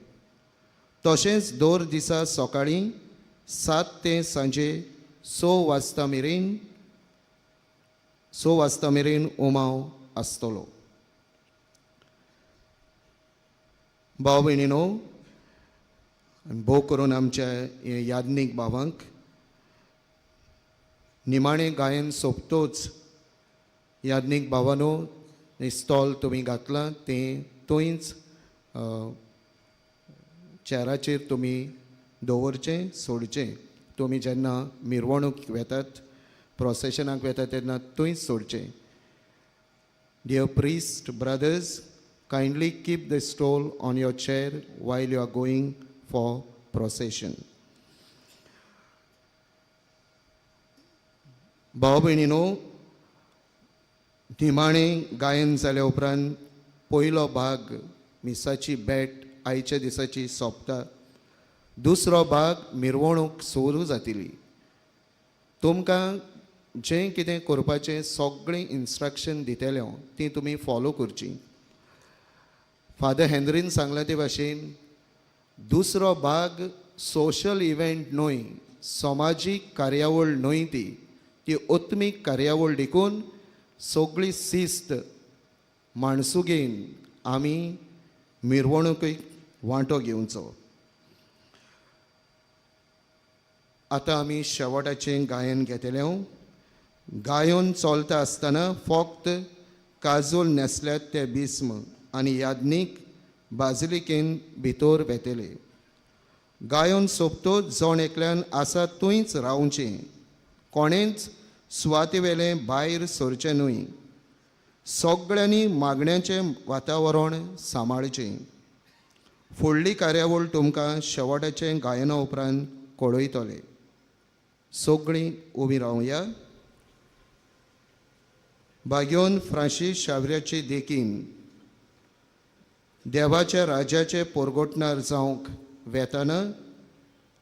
तशेंच दर दिसा सकाळीं 7 ते सांजे 6 वाजता मेरेन 6 वाजता मेरेन उमाव आसतलो. भाव भयणीनो, भोव करून आमच्या याज्ञीक भावांक निमाणें गायन सोंपतोच याज्ञीक भावानो स्टॉल तुमी घातलां तें थंयच चेराचेर तुमी दवरचें सोडचें. तुमी जेन्ना मिरवणूक वेतात प्रोसेशनाक वेतात तेन्ना थंयच सोडचें. Dear priest brothers, kindly keep the stole on your chair while you are going for procession. भाव भयणीनो, निमाणें गायन जाल्या उपरांत पयलो भाग मिसाची भेट आयच्या दिसाची सोंपता. दुसरो भाग मिरवणूक सुरू जातली. तुमकां जें कितें करपाचें सगळीं इन्स्ट्रक्शन दितले हांव, तीं तुमी फॉलो करचीं. फादर हेनरीन सांगलां ते भाशेन दुसरो भाग सोशल इव्हेंट न्हय, समाजीक कार्यावळ न्हय, ती ती आत्मीक कार्यावळ देखून सगळी शिस्त माणसुगेन आमी मिरवणुकेक वांटो घेवचो. आतां आमी शेवटाचें गायन घेतले. हांव गायोन चलता आसतना फक्त काजूल न्हेसल्यात ते बिस्म आनी याज्ञीक बाजिलिकेन भितर वेतले. गायोन सोंपतोच जण एकल्यान आसा थंयच रावचें, कोणेंच सुवातेवेलें भायर सरचें न्हय. सगळ्यांनी मागण्याचें वातावरण सांबाळचें. फुडली कार्यावळ तुमकां शेवटाचें गायना उपरांत कळयतले. सगळीं उबीं रावया. भाग्योन फ्रांसीस शावऱ्याचे देखीन देवाच्या राज्याचे पोरगोटणार जावंक वेताना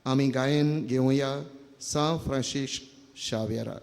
आमी गायन घेवया सां फ्रांसीस शाव्यरा.